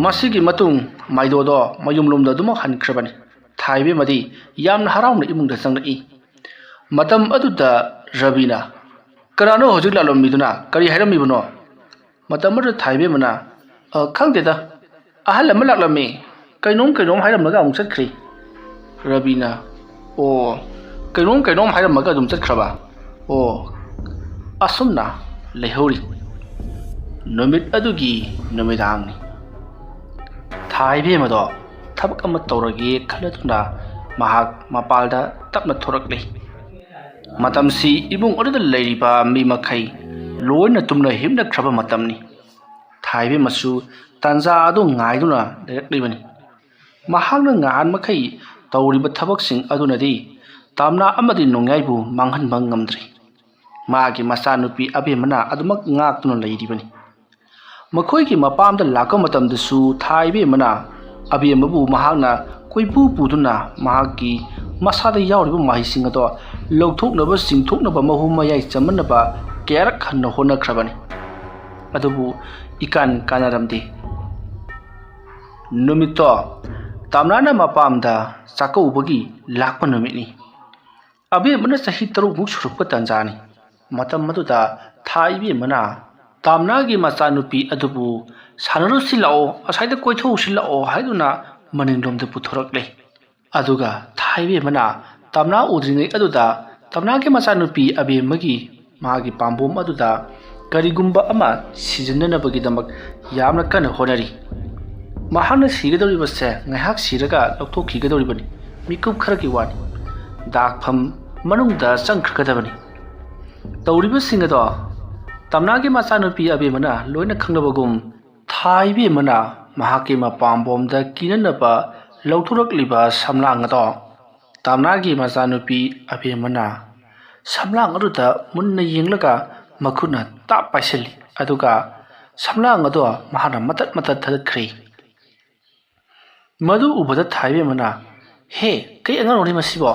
ꯃꯁꯤꯒꯤ ꯃꯇꯨꯡ ꯃꯥꯏꯗꯣꯗꯣ ꯃꯌꯨꯝꯂꯣꯝꯗ ꯑꯗꯨꯃꯛ ꯍꯟꯈ꯭ꯔꯕꯅꯤ꯫ ꯊꯥꯏꯕꯦꯝꯃꯗꯤ ꯌꯥꯝꯅ ꯍꯔꯥꯎꯅ ꯏꯃꯨꯡꯗ ꯆꯪꯂꯛꯏ꯫ ꯃꯇꯝ ꯑꯗꯨꯗ ꯔꯕꯤꯅ, "ꯀꯅꯥꯅꯣ ꯍꯧꯖꯤꯛ ꯂꯥꯛꯂꯝꯃꯤꯗꯨꯅ? ꯀꯔꯤ ꯍꯥꯏꯔꯝꯃꯤꯕꯅꯣ?" ꯃꯇꯝ ꯑꯗꯨꯗ ꯊꯥꯏꯕꯦꯝꯃꯅ, "ꯑ, ꯈꯪꯗꯦꯗ, ꯑꯍꯜ ꯑꯃ ꯂꯥꯛꯂꯝꯃꯤ, ꯀꯩꯅꯣꯝ ꯀꯩꯅꯣꯝ ꯍꯥꯏꯔꯝꯂꯒ ꯑꯃꯨꯛ ꯆꯠꯈ꯭ꯔꯦ꯫" ꯔꯕꯤꯅ, "ꯑꯣ, ꯀꯩꯅꯣꯝ ꯀꯩꯅꯣꯝ ꯍꯥꯏꯔꯝꯃꯒ ꯑꯗꯨꯝ ꯆꯠꯈ꯭ꯔꯕ? ꯑꯣ꯫" ꯑꯁꯨꯝꯅ ꯂꯩꯍꯧꯔꯤ꯫ ꯅꯨꯃꯤꯠ ꯑꯗꯨꯒꯤ ꯅꯨꯃꯤꯗꯥꯡꯅꯤ꯫ ꯊꯥꯏꯕꯦꯝꯃꯗꯣ ꯊꯕꯛ ꯑꯃ ꯇꯧꯔꯒꯦ ꯈꯜꯂꯗꯨꯅ ꯃꯍꯥꯛ ꯃꯄꯥꯜꯗ ꯇꯞꯅ ꯊꯣꯔꯛꯂꯤ꯫ ꯃꯇꯝꯁꯤ ꯏꯃꯨꯡ ꯑꯗꯨꯗ ꯂꯩꯔꯤꯕ ꯃꯤ ꯃꯈꯩ ꯂꯣꯏꯅ ꯇꯨꯝꯅ ꯍꯤꯞꯅꯈ꯭ꯔꯕ ꯃꯇꯝꯅꯤ꯫ ꯊꯥꯏꯕꯦꯝꯃꯁꯨ ꯇꯥꯟꯖꯥ ꯑꯗꯨ ꯉꯥꯏꯗꯨꯅ ꯂꯩꯔꯛꯂꯤꯕꯅꯤ꯫ ꯃꯍꯥꯛꯅ ꯉꯍꯥꯟ ꯃꯈꯩ ꯇꯧꯔꯤꯕ ꯊꯕꯛꯁꯤꯡ ꯑꯗꯨꯅꯗꯤ ꯇꯥꯝꯅꯥ ꯑꯃꯗꯤ ꯅꯣꯡꯌꯥꯏꯕꯨ ꯃꯥꯡꯍꯟꯕ ꯉꯝꯗ꯭ꯔꯤ꯫ ꯃꯥꯒꯤ ꯃꯆꯥꯅꯨꯄꯤ ꯑꯕꯦꯝꯃꯅ ꯑꯗꯨꯃꯛ ꯉꯥꯛꯇꯨꯅ ꯂꯩꯔꯤꯕꯅꯤ꯫ ꯃꯈꯣꯏꯒꯤ ꯃꯄꯥꯝꯗ ꯂꯥꯛꯄ ꯃꯇꯝꯗꯁꯨ ꯊꯥꯏꯕꯦꯝꯃꯅ ꯑꯕꯦꯝꯃꯕꯨ ꯃꯍꯥꯛꯅ ꯀꯣꯏꯄꯨ ꯄꯨꯗꯨꯅ ꯃꯍꯥꯛꯀꯤ ꯃꯁꯥꯗ ꯌꯥꯎꯔꯤꯕ ꯃꯍꯩꯁꯤꯡ ꯑꯗꯣ ꯂꯧꯊꯣꯛꯅꯕ, ꯆꯤꯡꯊꯣꯛꯅꯕ, ꯃꯍꯨꯝ ꯃꯌꯥꯏ ꯆꯝꯅꯅꯕ ꯀꯌꯥꯔꯛ ꯍꯟꯅ ꯍꯣꯠꯅꯈ꯭ꯔꯕꯅꯤ꯫ ꯑꯗꯨꯕꯨ ꯏꯀꯥꯟ ꯀꯥꯟꯅꯔꯝꯗꯦ꯫ ꯅꯨꯃꯤꯠꯇꯣ ꯇꯥꯝꯅꯥꯅ ꯃꯄꯥꯝꯗ ꯆꯥꯛꯀꯧꯕꯒꯤ ꯂꯥꯛꯄ ꯅꯨꯃꯤꯠꯅꯤ꯫ ꯑꯕꯦꯝꯃꯅ ꯆꯍꯤ ꯇꯔꯨꯛꯃꯨꯛ ꯁꯨꯔꯛꯄ ꯇꯟꯖꯥꯅꯤ꯫ ꯃꯇꯝ ꯑꯗꯨꯗ ꯊꯥ ꯏꯕꯦꯝꯃꯅ ꯇꯥꯝꯅꯥꯒꯤ ꯃꯆꯥꯅꯨꯄꯤ ꯑꯗꯨꯕꯨ "ꯁꯥꯟꯅꯔꯨꯁꯤ ꯂꯥꯛꯑꯣ, ꯑꯁ꯭ꯋꯥꯏꯗ ꯀꯣꯏꯊꯣꯛꯎꯁꯤ ꯂꯥꯛꯑꯣ" ꯍꯥꯏꯗꯨꯅ ꯃꯅꯤꯡꯂꯣꯝꯗ ꯄꯨꯊꯣꯔꯛꯂꯦ꯫ ꯑꯗꯨꯒ ꯊꯥ ꯏꯕꯦꯝꯃꯅ ꯇꯥꯝꯅꯥ ꯎꯗ꯭ꯔꯤꯉꯩ ꯑꯗꯨꯗ ꯇꯥꯝꯅꯥꯒꯤ ꯃꯆꯥꯅꯨꯄꯤ ꯑꯕꯦꯝꯃꯒꯤ ꯃꯥꯒꯤ ꯄꯥꯝꯕꯣꯝ ꯑꯗꯨꯗ ꯀꯔꯤꯒꯨꯝꯕ ꯑꯃ ꯁꯤꯖꯤꯟꯅꯅꯕꯒꯤꯗꯃꯛ ꯌꯥꯝꯅ ꯀꯟꯅ ꯍꯣꯠꯅꯔꯤ꯫ ꯃꯍꯥꯛꯅ ꯁꯤꯒꯗꯧꯔꯤꯕꯁꯦ ꯉꯥꯏꯍꯥꯛ ꯁꯤꯔꯒ ꯂꯧꯊꯣꯛꯈꯤꯒꯗꯧꯔꯤꯕꯅꯤ, ꯃꯤꯀꯨꯞ ꯈꯔꯒꯤ ꯋꯥꯅꯤ꯫ ꯗꯥꯛꯐꯝ ꯃꯅꯨꯡꯗ ꯆꯪꯈ꯭ꯔꯒꯗꯕꯅꯤ꯫ ꯇꯧꯔꯤꯕꯁꯤꯡ ꯑꯗꯣ ꯇꯥꯝꯅꯥꯒꯤ ꯃꯆꯥꯅꯨꯄꯤ ꯑꯕꯦꯝꯃꯅ ꯂꯣꯏꯅ ꯈꯪꯂꯕꯒꯨꯝ, ꯊꯥ ꯏꯕꯦꯝꯃꯅ ꯃꯍꯥꯛꯀꯤ ꯃꯄꯥꯝꯕꯣꯝꯗ ꯀꯤꯅꯅꯕ ꯂꯧꯊꯣꯔꯛꯂꯤꯕ ꯁꯝꯂꯥꯡ ꯑꯗꯣ ꯇꯥꯝꯅꯥꯒꯤ ꯃꯆꯥꯅꯨꯄꯤ ꯑꯕꯦꯝꯃꯅ ꯁꯝꯂꯥꯡ ꯑꯗꯨꯗ ꯃꯨꯟꯅ ꯌꯦꯡꯂꯒ ꯃꯈꯨꯠꯅ ꯇꯥꯞ ꯄꯥꯏꯁꯤꯜꯂꯤ, ꯑꯗꯨꯒ ꯁꯝꯂꯥꯡ ꯑꯗꯣ ꯃꯍꯥꯛꯅ ꯃꯇꯠ ꯃꯇꯠ ꯊꯥꯗꯠꯈ꯭ꯔꯦ꯫ ꯃꯗꯨ ꯎꯕꯗ ꯊꯥ ꯏꯕꯦꯝꯃꯅ, "ꯍꯦ, ꯀꯩ ꯑꯉꯥꯡꯅꯣꯅꯦ ꯃꯁꯤꯕꯣ?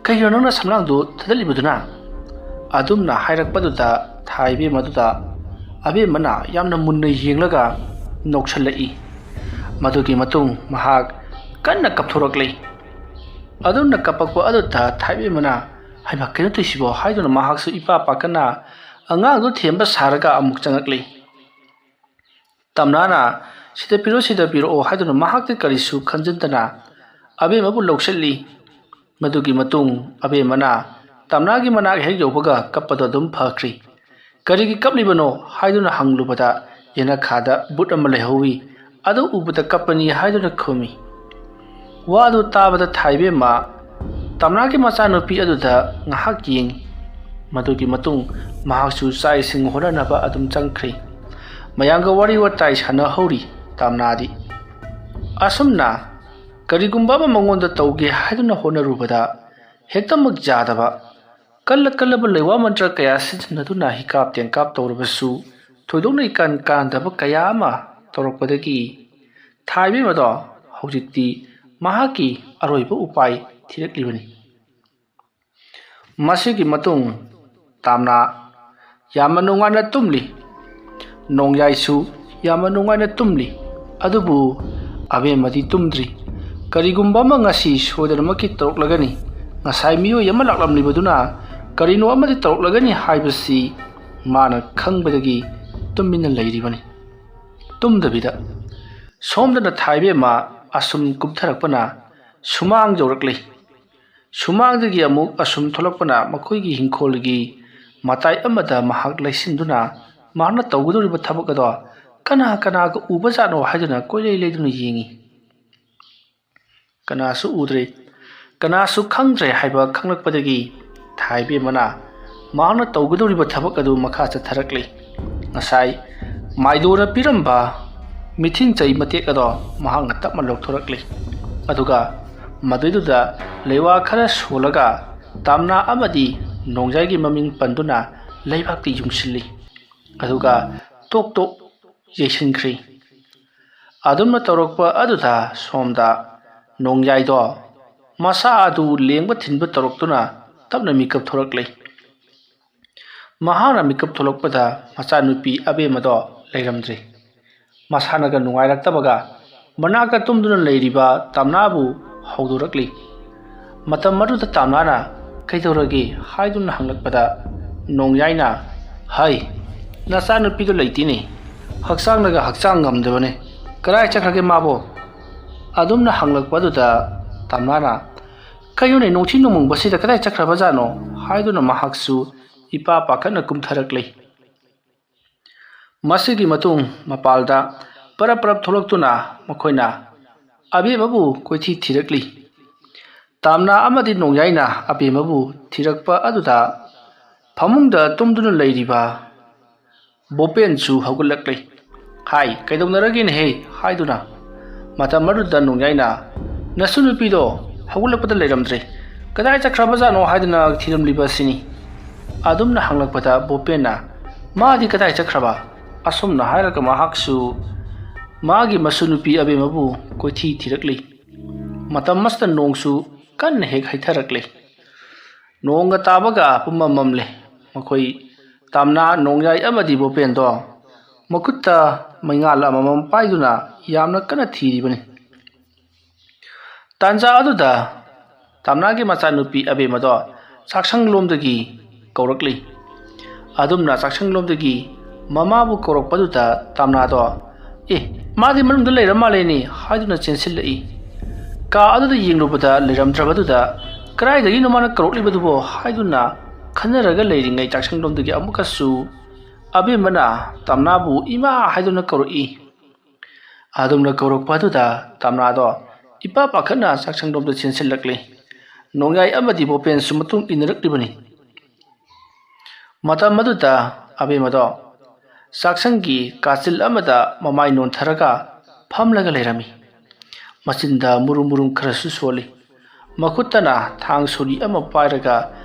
ꯀꯩꯒꯤꯅꯣ ꯅꯪꯅ ꯁꯝꯂꯥꯡꯗꯨ ꯊꯥꯗꯠꯂꯤꯕꯗꯨꯅ?" ꯑꯗꯨꯝꯅ ꯍꯥꯏꯔꯛꯄꯗꯨꯗ ꯊꯥ ꯏꯕꯦꯝꯃꯗꯨꯗ ꯑꯕꯦꯝꯃꯅ ꯌꯥꯝꯅ ꯃꯨꯟꯅ ꯌꯦꯡꯂꯒ ꯅꯣꯛꯁꯜꯂꯛꯏ꯫ ꯃꯗꯨꯒꯤ ꯃꯇꯨꯡ ꯃꯍꯥꯛ ꯀꯟꯅ ꯀꯞꯊꯣꯔꯛꯂꯤ꯫ ꯑꯗꯨꯝꯅ ꯀꯞꯄꯛꯄ ꯑꯗꯨꯗ ꯊꯥ ꯏꯕꯦꯝꯃꯅ, "ꯍꯩꯃꯥ, ꯀꯩꯅꯣ ꯇꯧꯔꯤꯁꯤꯕꯣ?" ꯍꯥꯏꯗꯨꯅ ꯃꯍꯥꯛꯁꯨ ꯏꯄꯥ ꯄꯥꯈꯠꯅ ꯑꯉꯥꯡꯗꯨ ꯊꯦꯝꯕ ꯁꯥꯔꯒ ꯑꯃꯨꯛ ꯆꯪꯉꯛꯂꯤ꯫ ꯇꯝꯅꯥꯅ, "ꯁꯤꯗ ꯄꯤꯔꯛꯑꯣ, ꯁꯤꯗ ꯄꯤꯔꯛꯑꯣ" ꯍꯥꯏꯗꯨꯅ ꯃꯍꯥꯛꯇꯤ ꯀꯔꯤꯁꯨ ꯈꯟꯖꯤꯟꯗꯅ ꯑꯕꯦꯝꯃꯕꯨ ꯂꯧꯁꯤꯜꯂꯤ꯫ ꯃꯗꯨꯒꯤ ꯃꯇꯨꯡ ꯑꯕꯦꯝꯃꯅ ꯇꯝꯅꯥꯒꯤ ꯃꯅꯥꯛ ꯍꯦꯛ ꯌꯧꯕꯒ ꯀꯞꯄꯗꯨ ꯑꯗꯨꯝ ꯐꯈ꯭ꯔꯤ꯫ "ꯀꯔꯤꯒꯤ ꯀꯞꯂꯤꯕꯅꯣ?" ꯍꯥꯏꯗꯨꯅ ꯍꯪꯂꯨꯕꯗ ꯌꯦꯅꯈꯥꯗ ꯕꯨꯠ ꯑꯃ ꯂꯩꯍꯧꯋꯤ꯫ ꯑꯗꯨ ꯎꯕꯗ ꯀꯞꯄꯅꯤ ꯍꯥꯏꯗꯨꯅ ꯈꯨꯝꯃꯤ꯫ ꯋꯥ ꯑꯗꯨ ꯇꯥꯕꯗ ꯊꯥ ꯏꯕꯦꯝꯃ ꯇꯝꯅꯥꯒꯤ ꯃꯆꯥꯅꯨꯄꯤ ꯑꯗꯨꯗ ꯉꯥꯏꯍꯥꯛ ꯌꯦꯡꯉꯤ꯫ ꯃꯗꯨꯒꯤ ꯃꯇꯨꯡ ꯃꯍꯥꯛꯁꯨ ꯆꯥꯛ ꯏꯁꯤꯡ ꯍꯣꯠꯅꯅꯕ ꯑꯗꯨꯝ ꯆꯪꯈ꯭ꯔꯦ꯫ ꯃꯌꯥꯝꯒ ꯋꯥꯔꯤ ꯋꯥꯇꯥꯏ ꯁꯥꯟꯅꯍꯧꯔꯤ ꯇꯝꯅꯥꯗꯤ꯫ ꯑꯁꯨꯝꯅ ꯀꯔꯤꯒꯨꯝꯕ ꯑꯃ ꯃꯉꯣꯟꯗ ꯇꯧꯒꯦ ꯍꯥꯏꯗꯨꯅ ꯍꯣꯠꯅꯔꯨꯕꯗ ꯍꯦꯛꯇꯃꯛ ꯌꯥꯗꯕ, ꯀꯜꯂ ꯀꯜꯂꯕ ꯂꯩꯋꯥ ꯃꯟꯇ꯭ꯔ ꯀꯌꯥ ꯁꯤꯖꯤꯟꯅꯗꯨꯅ ꯍꯤꯀꯥꯞ ꯇꯦꯡꯀꯥꯞ ꯇꯧꯔꯕꯁꯨ ꯊꯣꯏꯗꯣꯛꯅ ꯏꯀꯥꯟ ꯀꯥꯟꯗꯕ ꯀꯌꯥ ꯑꯃ ꯇꯧꯔꯛꯄꯗꯒꯤ ꯊꯥ ꯏꯕꯦꯝꯃꯗꯣ ꯍꯧꯖꯤꯛꯇꯤ ꯃꯍꯥꯛꯀꯤ ꯑꯔꯣꯏꯕ ꯎꯄꯥꯏ ꯊꯤꯔꯛꯂꯤꯕꯅꯤ꯫ ꯃꯁꯤꯒꯤ ꯃꯇꯨꯡ ꯇꯥꯝꯅ ꯌꯥꯝꯅ ꯅꯨꯡꯉꯥꯏꯅ ꯇꯨꯝꯂꯤ꯫ ꯅꯣꯡꯌꯥꯏꯁꯨ ꯌꯥꯝꯅ ꯅꯨꯡꯉꯥꯏꯅ ꯇꯨꯝꯂꯤ꯫ ꯑꯗꯨꯕꯨ ꯑꯕꯦꯝꯃꯗꯤ ꯇꯨꯝꯗ꯭ꯔꯤ꯫ ꯀꯔꯤꯒꯨꯝꯕ ꯑꯃ ꯉꯁꯤ ꯁꯣꯏꯗꯅꯃꯛꯀꯤ ꯇꯧꯔꯛꯂꯒꯅꯤ꯫ ꯉꯁꯥꯏ ꯃꯤꯑꯣꯏ ꯑꯃ ꯂꯥꯛꯂꯝꯂꯤꯕꯗꯨꯅ ꯀꯔꯤꯅꯣ ꯑꯃꯗꯤ ꯇꯧꯔꯛꯂꯒꯅꯤ ꯍꯥꯏꯕꯁꯤ ꯃꯥꯅ ꯈꯪꯕꯗꯒꯤ ꯇꯨꯃꯤꯟꯅ ꯂꯩꯔꯤꯕꯅꯤ꯫ ꯇꯨꯝꯗꯕꯤꯗ ꯁꯣꯝꯗꯅ ꯊꯥꯏꯕꯦꯝꯃ ꯑꯁꯨꯝ ꯀꯨꯝꯊꯔꯛꯄꯅ ꯁꯨꯃꯥꯡ ꯌꯧꯔꯛꯂꯤ꯫ ꯁꯨꯃꯥꯡꯗꯒꯤ ꯑꯃꯨꯛ ꯑꯁꯨꯝ ꯊꯣꯛꯂꯛꯄꯅ ꯃꯈꯣꯏꯒꯤ ꯍꯤꯡꯈꯣꯜꯒꯤ ꯃꯇꯥꯏ ꯑꯃꯗ ꯃꯍꯥꯛ ꯂꯩꯁꯤꯟꯗꯨꯅ ꯃꯍꯥꯛꯅ ꯇꯧꯒꯗꯧꯔꯤꯕ ꯊꯕꯛ ꯑꯗꯣ ꯀꯅꯥ ꯀꯅꯥꯒ ꯎꯕꯖꯥꯠꯅꯣ ꯍꯥꯏꯗꯨꯅ ꯀꯣꯏꯂꯩ ꯂꯩꯗꯨꯅ ꯌꯦꯡꯏ꯫ ꯀꯅꯥꯁꯨ ꯎꯗ꯭ꯔꯦ, ꯀꯅꯥꯁꯨ ꯈꯪꯗ꯭ꯔꯦ ꯍꯥꯏꯕ ꯈꯪꯂꯛꯄꯗꯒꯤ ꯊꯥꯏꯕꯦꯝꯃꯅ ꯃꯍꯥꯛꯅ ꯇꯧꯒꯗꯧꯔꯤꯕ ꯊꯕꯛ ꯑꯗꯨ ꯃꯈꯥ ꯆꯠꯊꯔꯛꯂꯤ꯫ ꯉꯁꯥꯏ ꯃꯥꯏꯗꯣꯅ ꯄꯤꯔꯝꯕ ꯃꯤꯊꯤꯡ ꯆꯩ ꯃꯇꯦꯛ ꯑꯗꯣ ꯃꯍꯥꯛꯅ ꯇꯞꯅ ꯂꯧꯊꯣꯔꯛꯂꯤ꯫ ꯑꯗꯨꯒ ꯃꯗꯨꯏꯗꯨꯗ ꯂꯩꯋꯥ ꯈꯔ ꯁꯣꯜꯂꯒ ꯇꯥꯝꯅꯥ ꯑꯃꯗꯤ ꯅꯣꯡꯖꯥꯏꯒꯤ ꯃꯃꯤꯡ ꯄꯟꯗꯨꯅ ꯂꯩꯕꯥꯛꯇ ꯌꯨꯡꯁꯤꯜꯂꯤ꯫ ꯑꯗꯨꯒ ꯇꯣꯛ ꯇꯣꯛ ꯌꯩꯁꯤꯟꯈ꯭ꯔꯤ꯫ ꯑꯗꯨꯝꯅ ꯇꯧꯔꯛꯄ ꯑꯗꯨꯗ ꯁꯣꯝꯗ ꯅꯣꯡꯌꯥꯏꯗꯣ ꯃꯁꯥ ꯑꯗꯨ ꯂꯦꯡꯕ ꯊꯤꯟꯕ ꯇꯧꯔꯛꯇꯨꯅ ꯇꯞꯅ ꯃꯤꯀꯞ ꯊꯣꯔꯛꯂꯦ꯫ ꯃꯍꯥꯛꯅ ꯃꯤꯀꯞ ꯊꯣꯛꯂꯛꯄꯗ ꯃꯆꯥꯅꯨꯄꯤ ꯑꯕꯦꯝꯃꯗꯣ ꯂꯩꯔꯝꯗ꯭ꯔꯦ꯫ ꯃꯁꯥꯅꯒ ꯅꯨꯡꯉꯥꯏꯔꯛꯇꯕꯒ ꯃꯅꯥꯛꯇ ꯇꯨꯝꯗꯨꯅ ꯂꯩꯔꯤꯕ ꯇꯥꯝꯅꯥꯕꯨ ꯍꯧꯗꯣꯔꯛꯂꯤ꯫ ꯃꯇꯝ ꯑꯗꯨꯗ ꯇꯥꯝꯅꯥꯅ "ꯀꯩꯗꯧꯔꯒꯦ?" ꯍꯥꯏꯗꯨꯅ ꯍꯪꯂꯛꯄꯗ ꯅꯣꯡꯌꯥꯏꯅ, "ꯍꯩ, ꯅꯆꯥꯅꯨꯄꯤꯗꯣ ꯂꯩꯇꯦꯅꯦ, ꯍꯛꯆꯥꯡꯅꯒ ꯍꯛꯆꯥꯡ ꯉꯝꯗꯕꯅꯦ, ꯀꯗꯥꯏ ꯆꯠꯈ꯭ꯔꯒꯦ ꯃꯥꯕꯣ?" ꯑꯗꯨꯝꯅ ꯍꯪꯂꯛꯄ ꯑꯗꯨꯗ ꯇꯥꯝꯅꯥꯅ, "ꯀꯩꯅꯣꯅꯦ, ꯅꯨꯡꯊꯤ ꯅꯣꯡꯃꯪꯕꯁꯤꯗ ꯀꯗꯥꯏ ꯆꯠꯈ꯭ꯔꯕꯖꯥꯠꯅꯣ?" ꯍꯥꯏꯗꯨꯅ ꯃꯍꯥꯛꯁꯨ ꯏꯄꯥ ꯄꯥꯈꯠꯅ ꯀꯨꯝꯊꯔꯛꯂꯤ꯫ ꯃꯁꯤꯒꯤ ꯃꯇꯨꯡ ꯃꯄꯥꯜꯗ ꯄꯔꯞ ꯄꯔꯞ ꯊꯣꯛꯂꯛꯇꯨꯅ ꯃꯈꯣꯏꯅ ꯑꯕꯦꯝꯃꯕꯨ ꯀꯣꯏꯊꯤ ꯊꯤꯔꯛꯂꯤ꯫ ꯇꯥꯝꯅꯥ ꯑꯃꯗꯤ ꯅꯣꯡꯌꯥꯏꯅ ꯑꯕꯦꯝꯃꯕꯨ ꯊꯤꯔꯛꯄ ꯑꯗꯨꯗ ꯐꯃꯨꯡꯗ ꯇꯨꯝꯗꯨꯅ ꯂꯩꯔꯤꯕ ꯕꯣꯄꯦꯟꯁꯨ ꯍꯧꯒꯠꯂꯛꯂꯦ꯫ "ꯍꯥꯏ, ꯀꯩꯗꯧꯅꯔꯒꯦꯅꯦꯍꯦ?" ꯍꯥꯏꯗꯨꯅ꯫ ꯃꯇꯝ ꯑꯗꯨꯗ ꯅꯣꯡꯌꯥꯏꯅ, "ꯅꯁꯨ ꯅꯨꯄꯤꯗꯣ ꯍꯧꯒꯠꯂꯛꯄꯗ ꯂꯩꯔꯝꯗ꯭ꯔꯦ, ꯀꯗꯥꯏ ꯆꯠꯈ꯭ꯔꯕꯖꯥꯠꯅꯣ ꯍꯥꯏꯗꯨꯅ ꯊꯤꯔꯝꯂꯤꯕ ꯑꯁꯤꯅꯤ?" ꯑꯗꯨꯝꯅ ꯍꯪꯂꯛꯄꯗ ꯕꯣꯄꯦꯟꯅ, "ꯃꯥꯗꯤ ꯀꯗꯥꯏ ꯆꯠꯈ꯭ꯔꯕ?" ꯑꯁꯨꯝꯅ ꯍꯥꯏꯔꯒ ꯃꯍꯥꯛꯁꯨ ꯃꯥꯒꯤ ꯃꯁꯨ ꯅꯨꯄꯤ ꯑꯕꯦꯝꯃꯕꯨ ꯀꯣꯏꯊꯤ ꯊꯤꯔꯛꯂꯤ꯫ ꯃꯇꯝ ꯑꯁꯤꯗ ꯅꯣꯡꯁꯨ ꯀꯟꯅ ꯍꯦꯛ ꯍꯩꯊꯔꯛꯂꯦ꯫ ꯅꯣꯡꯒ ꯇꯥꯕꯒ ꯄꯨꯝꯃꯝ ꯃꯝꯂꯦ꯫ ꯃꯈꯣꯏ ꯇꯥꯝꯅꯥ ꯅꯣꯡꯌꯥꯏ ꯑꯃꯗꯤ ꯕꯣꯄꯦꯟꯗꯣ ꯃꯈꯨꯠꯇ ꯃꯩꯉꯥꯜ ꯑꯃꯃꯝ ꯄꯥꯏꯗꯨꯅ ꯌꯥꯝꯅ ꯀꯟꯅ ꯊꯤꯔꯤꯕꯅꯤ꯫ ꯇꯥꯟꯖꯥ ꯑꯗꯨꯗ ꯇꯥꯝꯅꯥꯒꯤ ꯃꯆꯥꯅꯨꯄꯤ ꯑꯕꯦꯝꯃꯗꯣ ꯆꯥꯛꯁꯪꯂꯣꯝꯗꯒꯤ ꯀꯧꯔꯛꯂꯤ꯫ ꯑꯗꯨꯝꯅ ꯆꯥꯛꯁꯪꯂꯣꯝꯗꯒꯤ ꯃꯃꯥꯕꯨ ꯀꯧꯔꯛꯄꯗꯨꯗ ꯇꯥꯝꯅꯥꯗꯣ, "ꯑꯦ, ꯃꯥꯗꯤ ꯃꯅꯨꯡꯗ ꯂꯩꯔ ꯃꯥꯜꯂꯦꯅꯦ" ꯍꯥꯏꯗꯨꯅ ꯆꯦꯟꯁꯤꯜꯂꯛꯏ꯫ ꯀꯥ ꯑꯗꯨꯗ ꯌꯦꯡꯂꯨꯕꯗ ꯂꯩꯔꯝꯗ꯭ꯔꯕꯗꯨꯗ, "ꯀꯗꯥꯏꯗꯒꯤꯅꯣ ꯃꯥꯅ ꯀꯧꯔꯛꯂꯤꯕꯗꯨꯕꯣ?" ꯍꯥꯏꯗꯨꯅ ꯈꯟꯅꯔꯒ ꯂꯩꯔꯤꯉꯩ ꯆꯥꯛꯁꯪꯂꯣꯝꯗꯒꯤ ꯑꯃꯨꯛꯀꯁꯨ ꯑꯕꯦꯝꯃꯅ ꯇꯥꯝꯅꯥꯕꯨ "ꯏꯃꯥ" ꯍꯥꯏꯗꯨꯅ ꯀꯧꯔꯛꯏ꯫ ꯑꯗꯨꯝꯅ ꯀꯧꯔꯛꯄ ꯑꯗꯨꯗ ꯇꯥꯝꯅꯥꯗꯣ ꯏꯄꯥ ꯄꯥꯈꯠꯅ ꯆꯥꯛꯁꯪꯂꯣꯝꯗ ꯆꯦꯟꯁꯤꯜꯂꯛꯂꯤ꯫ ꯅꯣꯡꯌꯥꯏ ꯑꯃꯗꯤ ꯕꯣꯄꯦꯟꯁꯨ ꯃꯇꯨꯡ ꯏꯟꯅꯔꯛꯂꯤꯕꯅꯤ꯫ ꯃꯇꯝ ꯑꯗꯨꯗ ꯑꯕꯦꯝꯃꯗꯣ ꯆꯥꯛꯁꯪꯒꯤ ꯀꯥꯆꯤꯜ ꯑꯃꯗ ꯃꯃꯥꯏ ꯅꯣꯟꯊꯔꯒ ꯐꯝꯂꯒ ꯂꯩꯔꯝꯃꯤ꯫ ꯃꯆꯤꯟꯗ ꯃꯨꯔꯨꯝ ꯃꯨꯔꯨꯝ ꯈꯔꯁꯨ ꯁꯣꯜꯂꯤ꯫ ꯃꯈꯨꯠꯇꯅ ꯊꯥꯡ ꯁꯣꯔꯤ ꯑꯃ ꯄꯥꯏꯔꯒ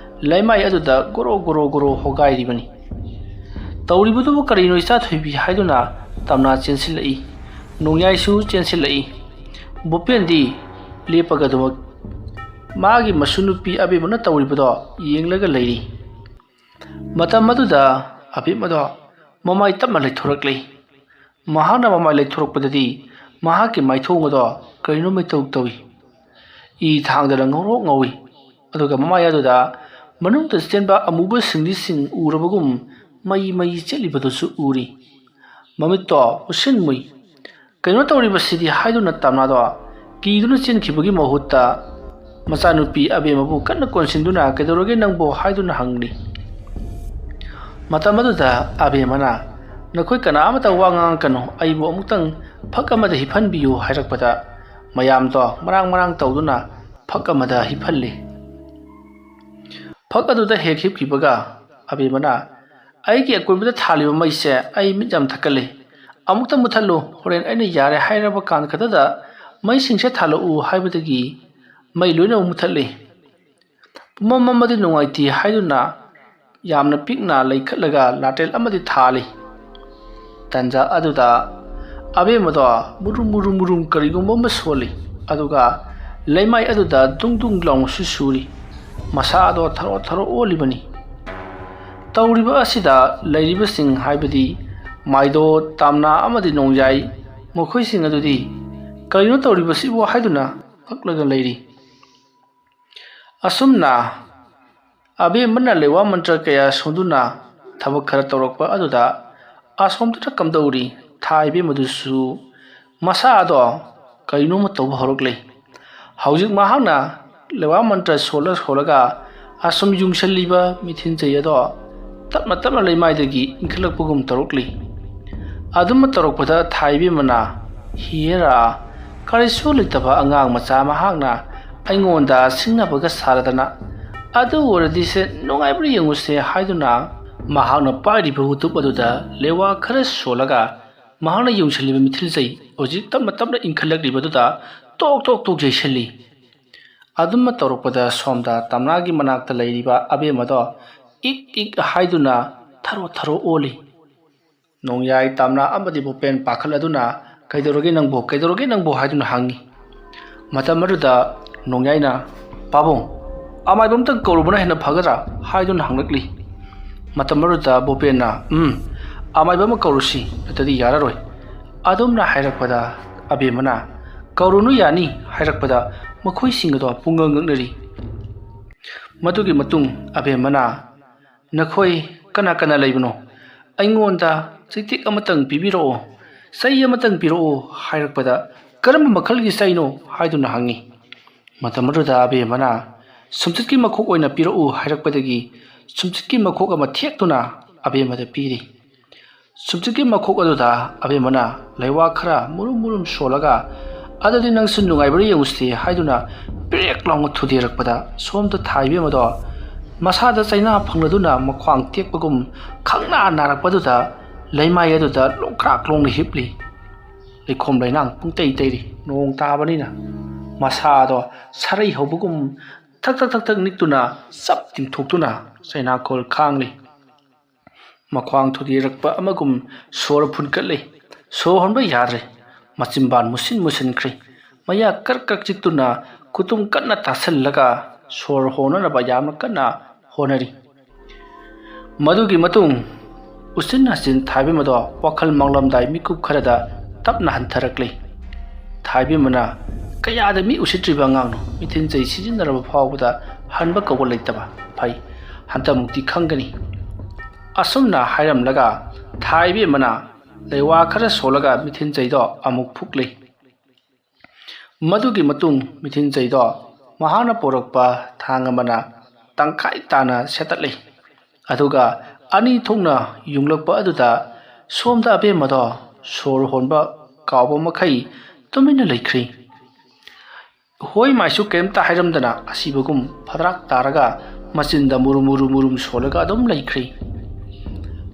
ꯂꯩꯃꯥꯏ ꯑꯗꯨꯗ ꯒꯣꯔꯣ ꯒꯣꯔꯣ ꯒꯣꯔꯣ ꯍꯣꯒꯥꯏꯔꯤꯕꯅꯤ꯫ "ꯇꯧꯔꯤꯕꯗꯨꯕꯨ ꯀꯔꯤꯅꯣ, ꯏꯆꯥ ꯊꯣꯏꯕꯤ?" ꯍꯥꯏꯗꯨꯅ ꯇꯝꯅꯥ ꯆꯦꯟꯁꯤꯜꯂꯛꯏ꯫ ꯅꯣꯡꯌꯥꯏꯁꯨ ꯆꯦꯟꯁꯤꯜꯂꯛꯏ꯫ ꯕꯨꯄꯦꯟꯗꯤ ꯂꯦꯞꯄꯒ ꯑꯗꯨꯃꯛ ꯃꯥꯒꯤ ꯃꯁꯨ ꯅꯨꯄꯤ ꯑꯕꯦꯝꯃꯅ ꯇꯧꯔꯤꯕꯗꯣ ꯌꯦꯡꯂꯒ ꯂꯩꯔꯤ꯫ ꯃꯇꯝ ꯑꯗꯨꯗ ꯑꯕꯦꯝꯃꯗꯣ ꯃꯃꯥꯏ ꯇꯞꯅ ꯂꯩꯊꯣꯔꯛꯂꯤ꯫ ꯃꯍꯥꯛꯅ ꯃꯃꯥꯏ ꯂꯩꯊꯣꯔꯛꯄꯗꯗꯤ ꯃꯍꯥꯛꯀꯤ ꯃꯥꯏꯊꯣꯡ ꯑꯗꯣ ꯀꯔꯤꯅꯣ ꯃꯩꯇꯧ ꯇꯧꯏ꯫ ꯏ ꯊꯥꯡꯗꯅ ꯉꯧꯔꯣꯛ ꯉꯧꯏ꯫ ꯑꯗꯨꯒ ꯃꯃꯥꯏ ꯑꯗꯨꯗ ꯃꯅꯨꯡꯗ ꯆꯦꯟꯕ ꯑꯃꯨꯕ ꯁꯤꯡꯂꯤꯁꯤꯡ ꯎꯔꯕꯒꯨꯝ ꯃꯩ ꯃꯩ ꯆꯦꯠꯂꯤꯕꯗꯨꯁꯨ ꯎꯔꯤ꯫ ꯃꯃꯤꯠꯇꯣ ꯎꯁꯤꯟ ꯃꯨꯏ꯫ "ꯀꯩꯅꯣ ꯇꯧꯔꯤꯕꯁꯤꯗꯤ?" ꯍꯥꯏꯗꯨꯅ ꯇꯝꯅꯥꯗꯣ ꯀꯤꯗꯨꯅ ꯆꯦꯟꯈꯤꯕꯒꯤ ꯃꯍꯨꯠꯇ, ꯃꯆꯥꯅꯨꯄꯤ ꯑꯕꯦꯝꯃꯕꯨ ꯀꯟꯅ ꯀꯣꯟꯁꯤꯟꯗꯨꯅ, "ꯀꯩꯗꯧꯔꯒꯦ ꯅꯪꯕꯨ?" ꯍꯥꯏꯗꯨꯅ ꯍꯪꯂꯤ꯫ ꯃꯇꯝ ꯑꯗꯨꯗ ꯑꯕꯦꯝꯃꯅ, "ꯅꯈꯣꯏ ꯀꯅꯥ ꯑꯃꯠꯇ ꯋꯥ ꯉꯥꯡꯉꯛꯀꯅꯨ, ꯑꯩꯕꯨ ꯑꯃꯨꯛꯇꯪ ꯐꯛ ꯑꯃꯗ ꯍꯤꯞꯍꯟꯕꯤꯌꯨ" ꯍꯥꯏꯔꯛꯄꯗ, ꯃꯌꯥꯝꯗꯣ ꯃꯔꯥꯡ ꯃꯔꯥꯡ ꯇꯧꯗꯨꯅ ꯐꯛ ꯑꯃꯗ ꯍꯤꯞꯍꯜꯂꯤ꯫ ꯐꯛ ꯑꯗꯨꯗ ꯍꯦꯛ ꯍꯤꯞꯈꯤꯕꯒ ꯑꯕꯦꯝꯃꯅ, "ꯑꯩꯒꯤ ꯑꯀꯣꯏꯕꯗ ꯊꯥꯜꯂꯤꯕ ꯃꯩꯁꯦ ꯑꯩ ꯃꯤꯠ ꯌꯥꯝ ꯊꯛꯀꯜꯂꯤ꯫ ꯑꯃꯨꯛꯇ ꯃꯨꯠꯊꯠꯂꯨ, ꯍꯣꯔꯦꯟ ꯑꯩꯅ ꯌꯥꯔꯦ ꯍꯥꯏꯔꯕ ꯀꯥꯟ ꯈꯛꯇꯗ ꯃꯩꯁꯤꯡꯁꯦ ꯊꯥꯜꯂꯛꯎ" ꯍꯥꯏꯕꯗꯒꯤ ꯃꯩ ꯂꯣꯏꯅꯃꯛ ꯃꯨꯠꯊꯠꯂꯤ꯫ ꯄꯨꯝꯃꯝ ꯃꯝꯃꯗꯤ ꯅꯨꯡꯉꯥꯏꯇꯦ ꯍꯥꯏꯗꯨꯅ ꯌꯥꯝꯅ ꯄꯤꯛꯅ ꯂꯩꯈꯠꯂꯒ ꯂꯥꯇꯦꯜ ꯑꯃꯗꯤ ꯊꯥꯜꯂꯤ꯫ ꯇꯟꯖꯥ ꯑꯗꯨꯗ ꯑꯕꯦꯝꯃꯗꯣ ꯃꯨꯔꯨꯝ ꯃꯨꯔꯨꯝ ꯃꯨꯔꯨꯝ ꯀꯔꯤꯒꯨꯝꯕ ꯑꯃ ꯁꯣꯜꯂꯤ, ꯑꯗꯨꯒ ꯂꯩꯃꯥꯏ ꯑꯗꯨꯗ ꯗꯨꯡ ꯗꯨꯡ ꯂꯥꯎꯅꯁꯨ ꯁꯨꯔꯤ꯫ ꯃꯁꯥ ꯑꯗꯣ ꯊꯔꯣ ꯊꯔꯣ ꯑꯣꯜꯂꯤꯕꯅꯤ꯫ ꯇꯧꯔꯤꯕ ꯑꯁꯤꯗ ꯂꯩꯔꯤꯕꯁꯤꯡ, ꯍꯥꯏꯕꯗꯤ ꯃꯥꯏꯗꯣ, ꯇꯥꯝꯅꯥ ꯑꯃꯗꯤ ꯅꯣꯡꯌꯥꯏ, ꯃꯈꯣꯏꯁꯤꯡ ꯑꯗꯨꯗꯤ "ꯀꯔꯤꯅꯣ ꯇꯧꯔꯤꯕꯁꯤꯕꯨ?" ꯍꯥꯏꯗꯨꯅ ꯉꯛꯂꯒ ꯂꯩꯔꯤ꯫ ꯑꯁꯨꯝꯅ ꯑꯕꯦꯝꯃꯅ ꯂꯩꯋꯥ ꯃꯟꯇ꯭ꯔ ꯀꯌꯥ ꯁꯣꯟꯗꯨꯅ ꯊꯕꯛ ꯈꯔ ꯇꯧꯔꯛꯄ ꯑꯗꯨꯗ ꯑꯁꯣꯝꯗꯅ ꯀꯝꯗꯧꯔꯤ ꯊꯥ ꯏꯕꯦꯝꯃꯗꯨꯁꯨ ꯃꯁꯥꯗꯣ ꯀꯔꯤꯅꯣꯃ ꯇꯧꯕ ꯍꯧꯔꯛꯂꯦ꯫ ꯍꯧꯖꯤꯛ ꯃꯍꯥꯛꯅ ꯂꯩꯋꯥ ꯃꯟꯇ꯭ꯔ ꯁꯣꯜꯂ ꯁꯣꯜꯂꯒ ꯑꯁꯨꯝ ꯌꯨꯡꯁꯜꯂꯤꯕ ꯃꯤꯊꯤꯟꯖꯩ ꯑꯗꯣ ꯇꯞꯅ ꯇꯞꯅ ꯂꯩꯃꯥꯏꯗꯒꯤ ꯏꯟꯈꯠꯂꯛꯄꯒꯨꯝ ꯇꯧꯔꯛꯂꯤ꯫ ꯑꯗꯨꯝꯅ ꯇꯧꯔꯛꯄꯗ ꯊꯥ ꯏꯕꯦꯝꯃꯅ, "ꯍꯤꯌꯦꯔꯥ, ꯀꯔꯤꯁꯨ ꯂꯩꯇꯕ ꯑꯉꯥꯡ ꯃꯆꯥ ꯃꯍꯥꯛꯅ ꯑꯩꯉꯣꯟꯗ ꯁꯤꯡꯅꯕꯒ ꯁꯥꯔꯗꯅ, ꯑꯗꯨ ꯑꯣꯏꯔꯗꯤ ꯁꯦ ꯅꯨꯡꯉꯥꯏꯕ꯭ꯔꯥ ꯌꯦꯡꯉꯨꯁꯦ" ꯍꯥꯏꯗꯨꯅ ꯃꯍꯥꯛꯅ ꯄꯥꯏꯔꯤꯕ ꯎꯇꯨꯞ ꯑꯗꯨꯗ ꯂꯩꯋꯥ ꯈꯔ ꯁꯣꯜꯂꯒ ꯃꯍꯥꯛꯅ ꯌꯨꯡꯁꯤꯜꯂꯤꯕ ꯃꯤꯊꯤꯜꯖꯩ ꯍꯧꯖꯤꯛ ꯇꯞꯅ ꯇꯞꯅ ꯏꯟꯈꯠꯂꯛꯂꯤꯕꯗꯨꯗ ꯇꯣꯛ ꯇꯣꯛ ꯇꯣꯛ ꯌꯩꯁꯜꯂꯤ꯫ ꯑꯗꯨꯝꯅ ꯇꯧꯔꯛꯄꯗ ꯁꯣꯝꯗ ꯇꯝꯅꯥꯒꯤ ꯃꯅꯥꯛꯇ ꯂꯩꯔꯤꯕ ꯑꯕꯦꯝꯃꯗꯣ ꯏꯛ ꯏꯛ ꯍꯥꯏꯗꯨꯅ ꯊꯔꯣ ꯊꯔꯣ ꯑꯣꯜꯂꯤ꯫ ꯅꯣꯡꯌꯥꯏ ꯇꯝꯅꯥ ꯑꯃꯗꯤ ꯚꯨꯄꯦꯟ ꯄꯥꯈꯠꯂꯗꯨꯅ, "ꯀꯩꯗꯧꯔꯒꯦ ꯅꯪꯕꯨ? ꯀꯩꯗꯧꯔꯒꯦ ꯅꯪꯕꯨ?" ꯍꯥꯏꯗꯨꯅ ꯍꯪꯉꯤ꯫ ꯃꯇꯝ ꯑꯗꯨꯗ ꯅꯣꯡꯌꯥꯏꯅ, "ꯄꯥꯕꯨꯡ, ꯑꯃꯥꯏꯕ ꯑꯝꯇꯪ ꯀꯧꯔꯨꯕꯅ ꯍꯦꯟꯅ ꯐꯒꯗ꯭ꯔꯥ?" ꯍꯥꯏꯗꯨꯅ ꯍꯪꯂꯛꯂꯤ꯫ ꯃꯇꯝ ꯑꯗꯨꯗ ꯚꯨꯄꯦꯟꯅ, "ꯎꯝ, ꯑꯃꯥꯏꯕ ꯑꯃ ꯀꯧꯔꯨꯁꯤ, ꯅꯠꯇ꯭ꯔꯗꯤ ꯌꯥꯔꯔꯣꯏ"꯫ ꯑꯗꯨꯝꯅ ꯍꯥꯏꯔꯛꯄꯗ ꯑꯕꯦꯝꯃꯅ, "ꯀꯧꯔꯨꯅꯨ, ꯌꯥꯅꯤ" ꯍꯥꯏꯔꯛꯄꯗ ꯃꯈꯣꯏꯁꯤꯡ ꯑꯗꯣ ꯄꯨꯡꯉꯛ ꯉꯛꯅꯔꯤ꯫ ꯃꯗꯨꯒꯤ ꯃꯇꯨꯡ ꯑꯕꯦꯝꯃꯅ, "ꯅꯈꯣꯏ ꯀꯅꯥ ꯀꯅꯥ ꯂꯩꯕꯅꯣ? ꯑꯩꯉꯣꯟꯗ ꯆꯩꯇꯦꯛ ꯑꯃꯇꯪ ꯄꯤꯕꯤꯔꯛꯑꯣ, ꯆꯩ ꯑꯃꯇꯪ ꯄꯤꯔꯛꯑꯣ" ꯍꯥꯏꯔꯛꯄꯗ, "ꯀꯔꯝꯕ ꯃꯈꯜꯒꯤ ꯆꯩꯅꯣ?" ꯍꯥꯏꯗꯨꯅ ꯍꯪꯉꯤ꯫ ꯃꯇꯝ ꯑꯗꯨꯗ ꯑꯕꯦꯝꯃꯅ "ꯁꯨꯝꯆꯤꯠꯀꯤ ꯃꯈꯣꯛ ꯑꯣꯏꯅ ꯄꯤꯔꯛꯎ" ꯍꯥꯏꯔꯛꯄꯗꯒꯤ ꯁꯨꯝꯆꯤꯠꯀꯤ ꯃꯈꯣꯛ ꯑꯃ ꯊꯦꯛꯇꯨꯅ ꯑꯕꯦꯝꯃꯗ ꯄꯤꯔꯤ꯫ ꯁꯨꯝꯆꯤꯠꯀꯤ ꯃꯈꯣꯛ ꯑꯗꯨꯗ ꯑꯕꯦꯝꯃꯅ ꯂꯩꯋꯥ ꯈꯔ ꯃꯨꯔꯨꯝ ꯃꯨꯔꯨꯝ ꯁꯣꯜꯂꯒ, "ꯑꯗꯨꯗꯤ ꯅꯪꯁꯨ ꯅꯨꯡꯉꯥꯏꯕ꯭ꯔꯥ ꯌꯦꯡꯉꯨꯁꯤ" ꯍꯥꯏꯗꯨꯅ ꯄ꯭ꯔꯦꯛ ꯂꯥꯎꯅ ꯊꯨꯗꯦꯔꯛꯄꯗ, ꯁꯣꯝꯗ ꯊꯥ ꯏꯕꯦꯝꯃꯗꯣ ꯃꯁꯥꯗ ꯆꯩꯅꯥ ꯐꯪꯂꯗꯨꯅ ꯃꯈ꯭ꯋꯥꯡ ꯇꯦꯛꯄꯒꯨꯝ ꯈꯪꯅꯥ ꯅꯥꯔꯛꯄꯗꯨꯗ ꯂꯩꯃꯥꯏ ꯑꯗꯨꯗ ꯂꯣꯡꯈ꯭ꯔꯥꯛ ꯂꯣꯡꯅ ꯍꯤꯞꯂꯤ꯫ ꯂꯩꯈꯣꯝ ꯂꯩꯅꯥꯡ ꯄꯨꯡꯇꯩ ꯇꯩꯔꯤ꯫ ꯅꯣꯡ ꯇꯥꯕꯅꯤꯅ ꯃꯁꯥꯗꯣ ꯁꯔꯩ ꯍꯧꯕꯒꯨꯝ ꯊꯛ ꯊꯛ ꯊꯛ ꯊꯛ ꯅꯤꯛꯇꯨꯅ ꯆꯞ ꯇꯤꯡꯊꯣꯛꯇꯨꯅ ꯆꯩꯅꯥꯈꯣꯜ ꯈꯥꯡꯂꯤ꯫ ꯃꯈ꯭ꯋꯥꯡ ꯊꯨꯗꯦꯔꯛꯄ ꯑꯃꯒꯨꯝ ꯁꯣꯔ ꯐꯨꯟꯀꯠꯂꯤ꯫ ꯁꯣꯔ ꯍꯣꯟꯕ ꯌꯥꯗ꯭ꯔꯦ꯫ ꯃꯆꯤꯟꯕꯥꯟ ꯃꯨꯁꯤꯟ ꯃꯨꯁꯤꯟꯈ꯭ꯔꯦ꯫ ꯃꯌꯥ ꯀ꯭ꯔꯛ ꯀ꯭ꯔꯛ ꯆꯤꯛꯇꯨꯅ ꯈꯨꯇꯨꯝ ꯀꯟꯅ ꯇꯥꯁꯜꯂꯒ ꯁꯣꯔ ꯍꯣꯟꯅꯅꯕ ꯌꯥꯝꯅ ꯀꯟꯅ ꯍꯣꯠꯅꯔꯤ꯫ ꯃꯗꯨꯒꯤ ꯃꯇꯨꯡ ꯎꯆꯤꯟ ꯅꯥꯆꯤꯟ ꯊꯥ ꯏꯕꯦꯝꯃꯗꯣ ꯋꯥꯈꯜ ꯃꯥꯡꯂꯝꯗꯥꯏ ꯃꯤꯀꯨꯞ ꯈꯔꯗ ꯇꯞꯅ ꯍꯟꯊꯔꯛꯂꯤ꯫ ꯊꯥ ꯏꯕꯦꯝꯃꯅ "ꯀꯌꯥꯗ ꯃꯤ ꯎꯁꯤꯠꯇ꯭ꯔꯤꯕ ꯑꯉꯥꯡꯅꯣ, ꯃꯤꯊꯤꯟ ꯆꯩ ꯁꯤꯖꯤꯟꯅꯔꯕ ꯐꯥꯎꯕꯗ ꯍꯟꯕ ꯀꯧꯕ ꯂꯩꯇꯕ꯫ ꯐꯩ, ꯍꯟꯗꯛꯃꯨꯛꯇꯤ ꯈꯪꯒꯅꯤ"꯫ ꯑꯁꯨꯝꯅ ꯍꯥꯏꯔꯝꯂꯒ ꯊꯥ ꯏꯕꯦꯝꯃꯅ ꯂꯩꯋꯥ ꯈꯔ ꯁꯣꯜꯂꯒ ꯃꯤꯊꯤꯟ ꯆꯩꯗꯣ ꯑꯃꯨꯛ ꯐꯨꯛꯂꯤ꯫ ꯃꯗꯨꯒꯤ ꯃꯇꯨꯡ ꯃꯤꯊꯤꯟ ꯆꯩꯗꯣ ꯃꯍꯥꯛꯅ ꯄꯣꯔꯛꯄ ꯊꯥꯡ ꯑꯃꯅ ꯇꯪꯈꯥꯏ ꯇꯥꯅ ꯁꯦꯠꯇꯠꯂꯤ꯫ ꯑꯗꯨꯒ ꯑꯅꯤ ꯊꯣꯛꯅ ꯌꯨꯡꯂꯛꯄ ꯑꯗꯨꯗ ꯁꯣꯝꯗ ꯑꯕꯦꯝꯃꯗꯣ ꯁꯣꯔ ꯍꯣꯟꯕ ꯀꯥꯎꯕ ꯃꯈꯩ ꯇꯨꯃꯤꯟꯅ ꯂꯩꯈ꯭ꯔꯤ꯫ ꯍꯣꯏ ꯃꯥꯏꯁꯨ ꯀꯔꯤꯝꯇ ꯍꯥꯏꯔꯝꯗꯅ ꯑꯁꯤꯕꯒꯨꯝ ꯐꯗ꯭ꯔꯥꯛ ꯇꯥꯔꯒ ꯃꯆꯤꯟꯗ ꯃꯨꯔꯨꯝ ꯃꯨꯔꯨꯝ ꯃꯨꯔꯨꯝ ꯁꯣꯜꯂꯒ ꯑꯗꯨꯝ ꯂꯩꯈ꯭ꯔꯤ꯫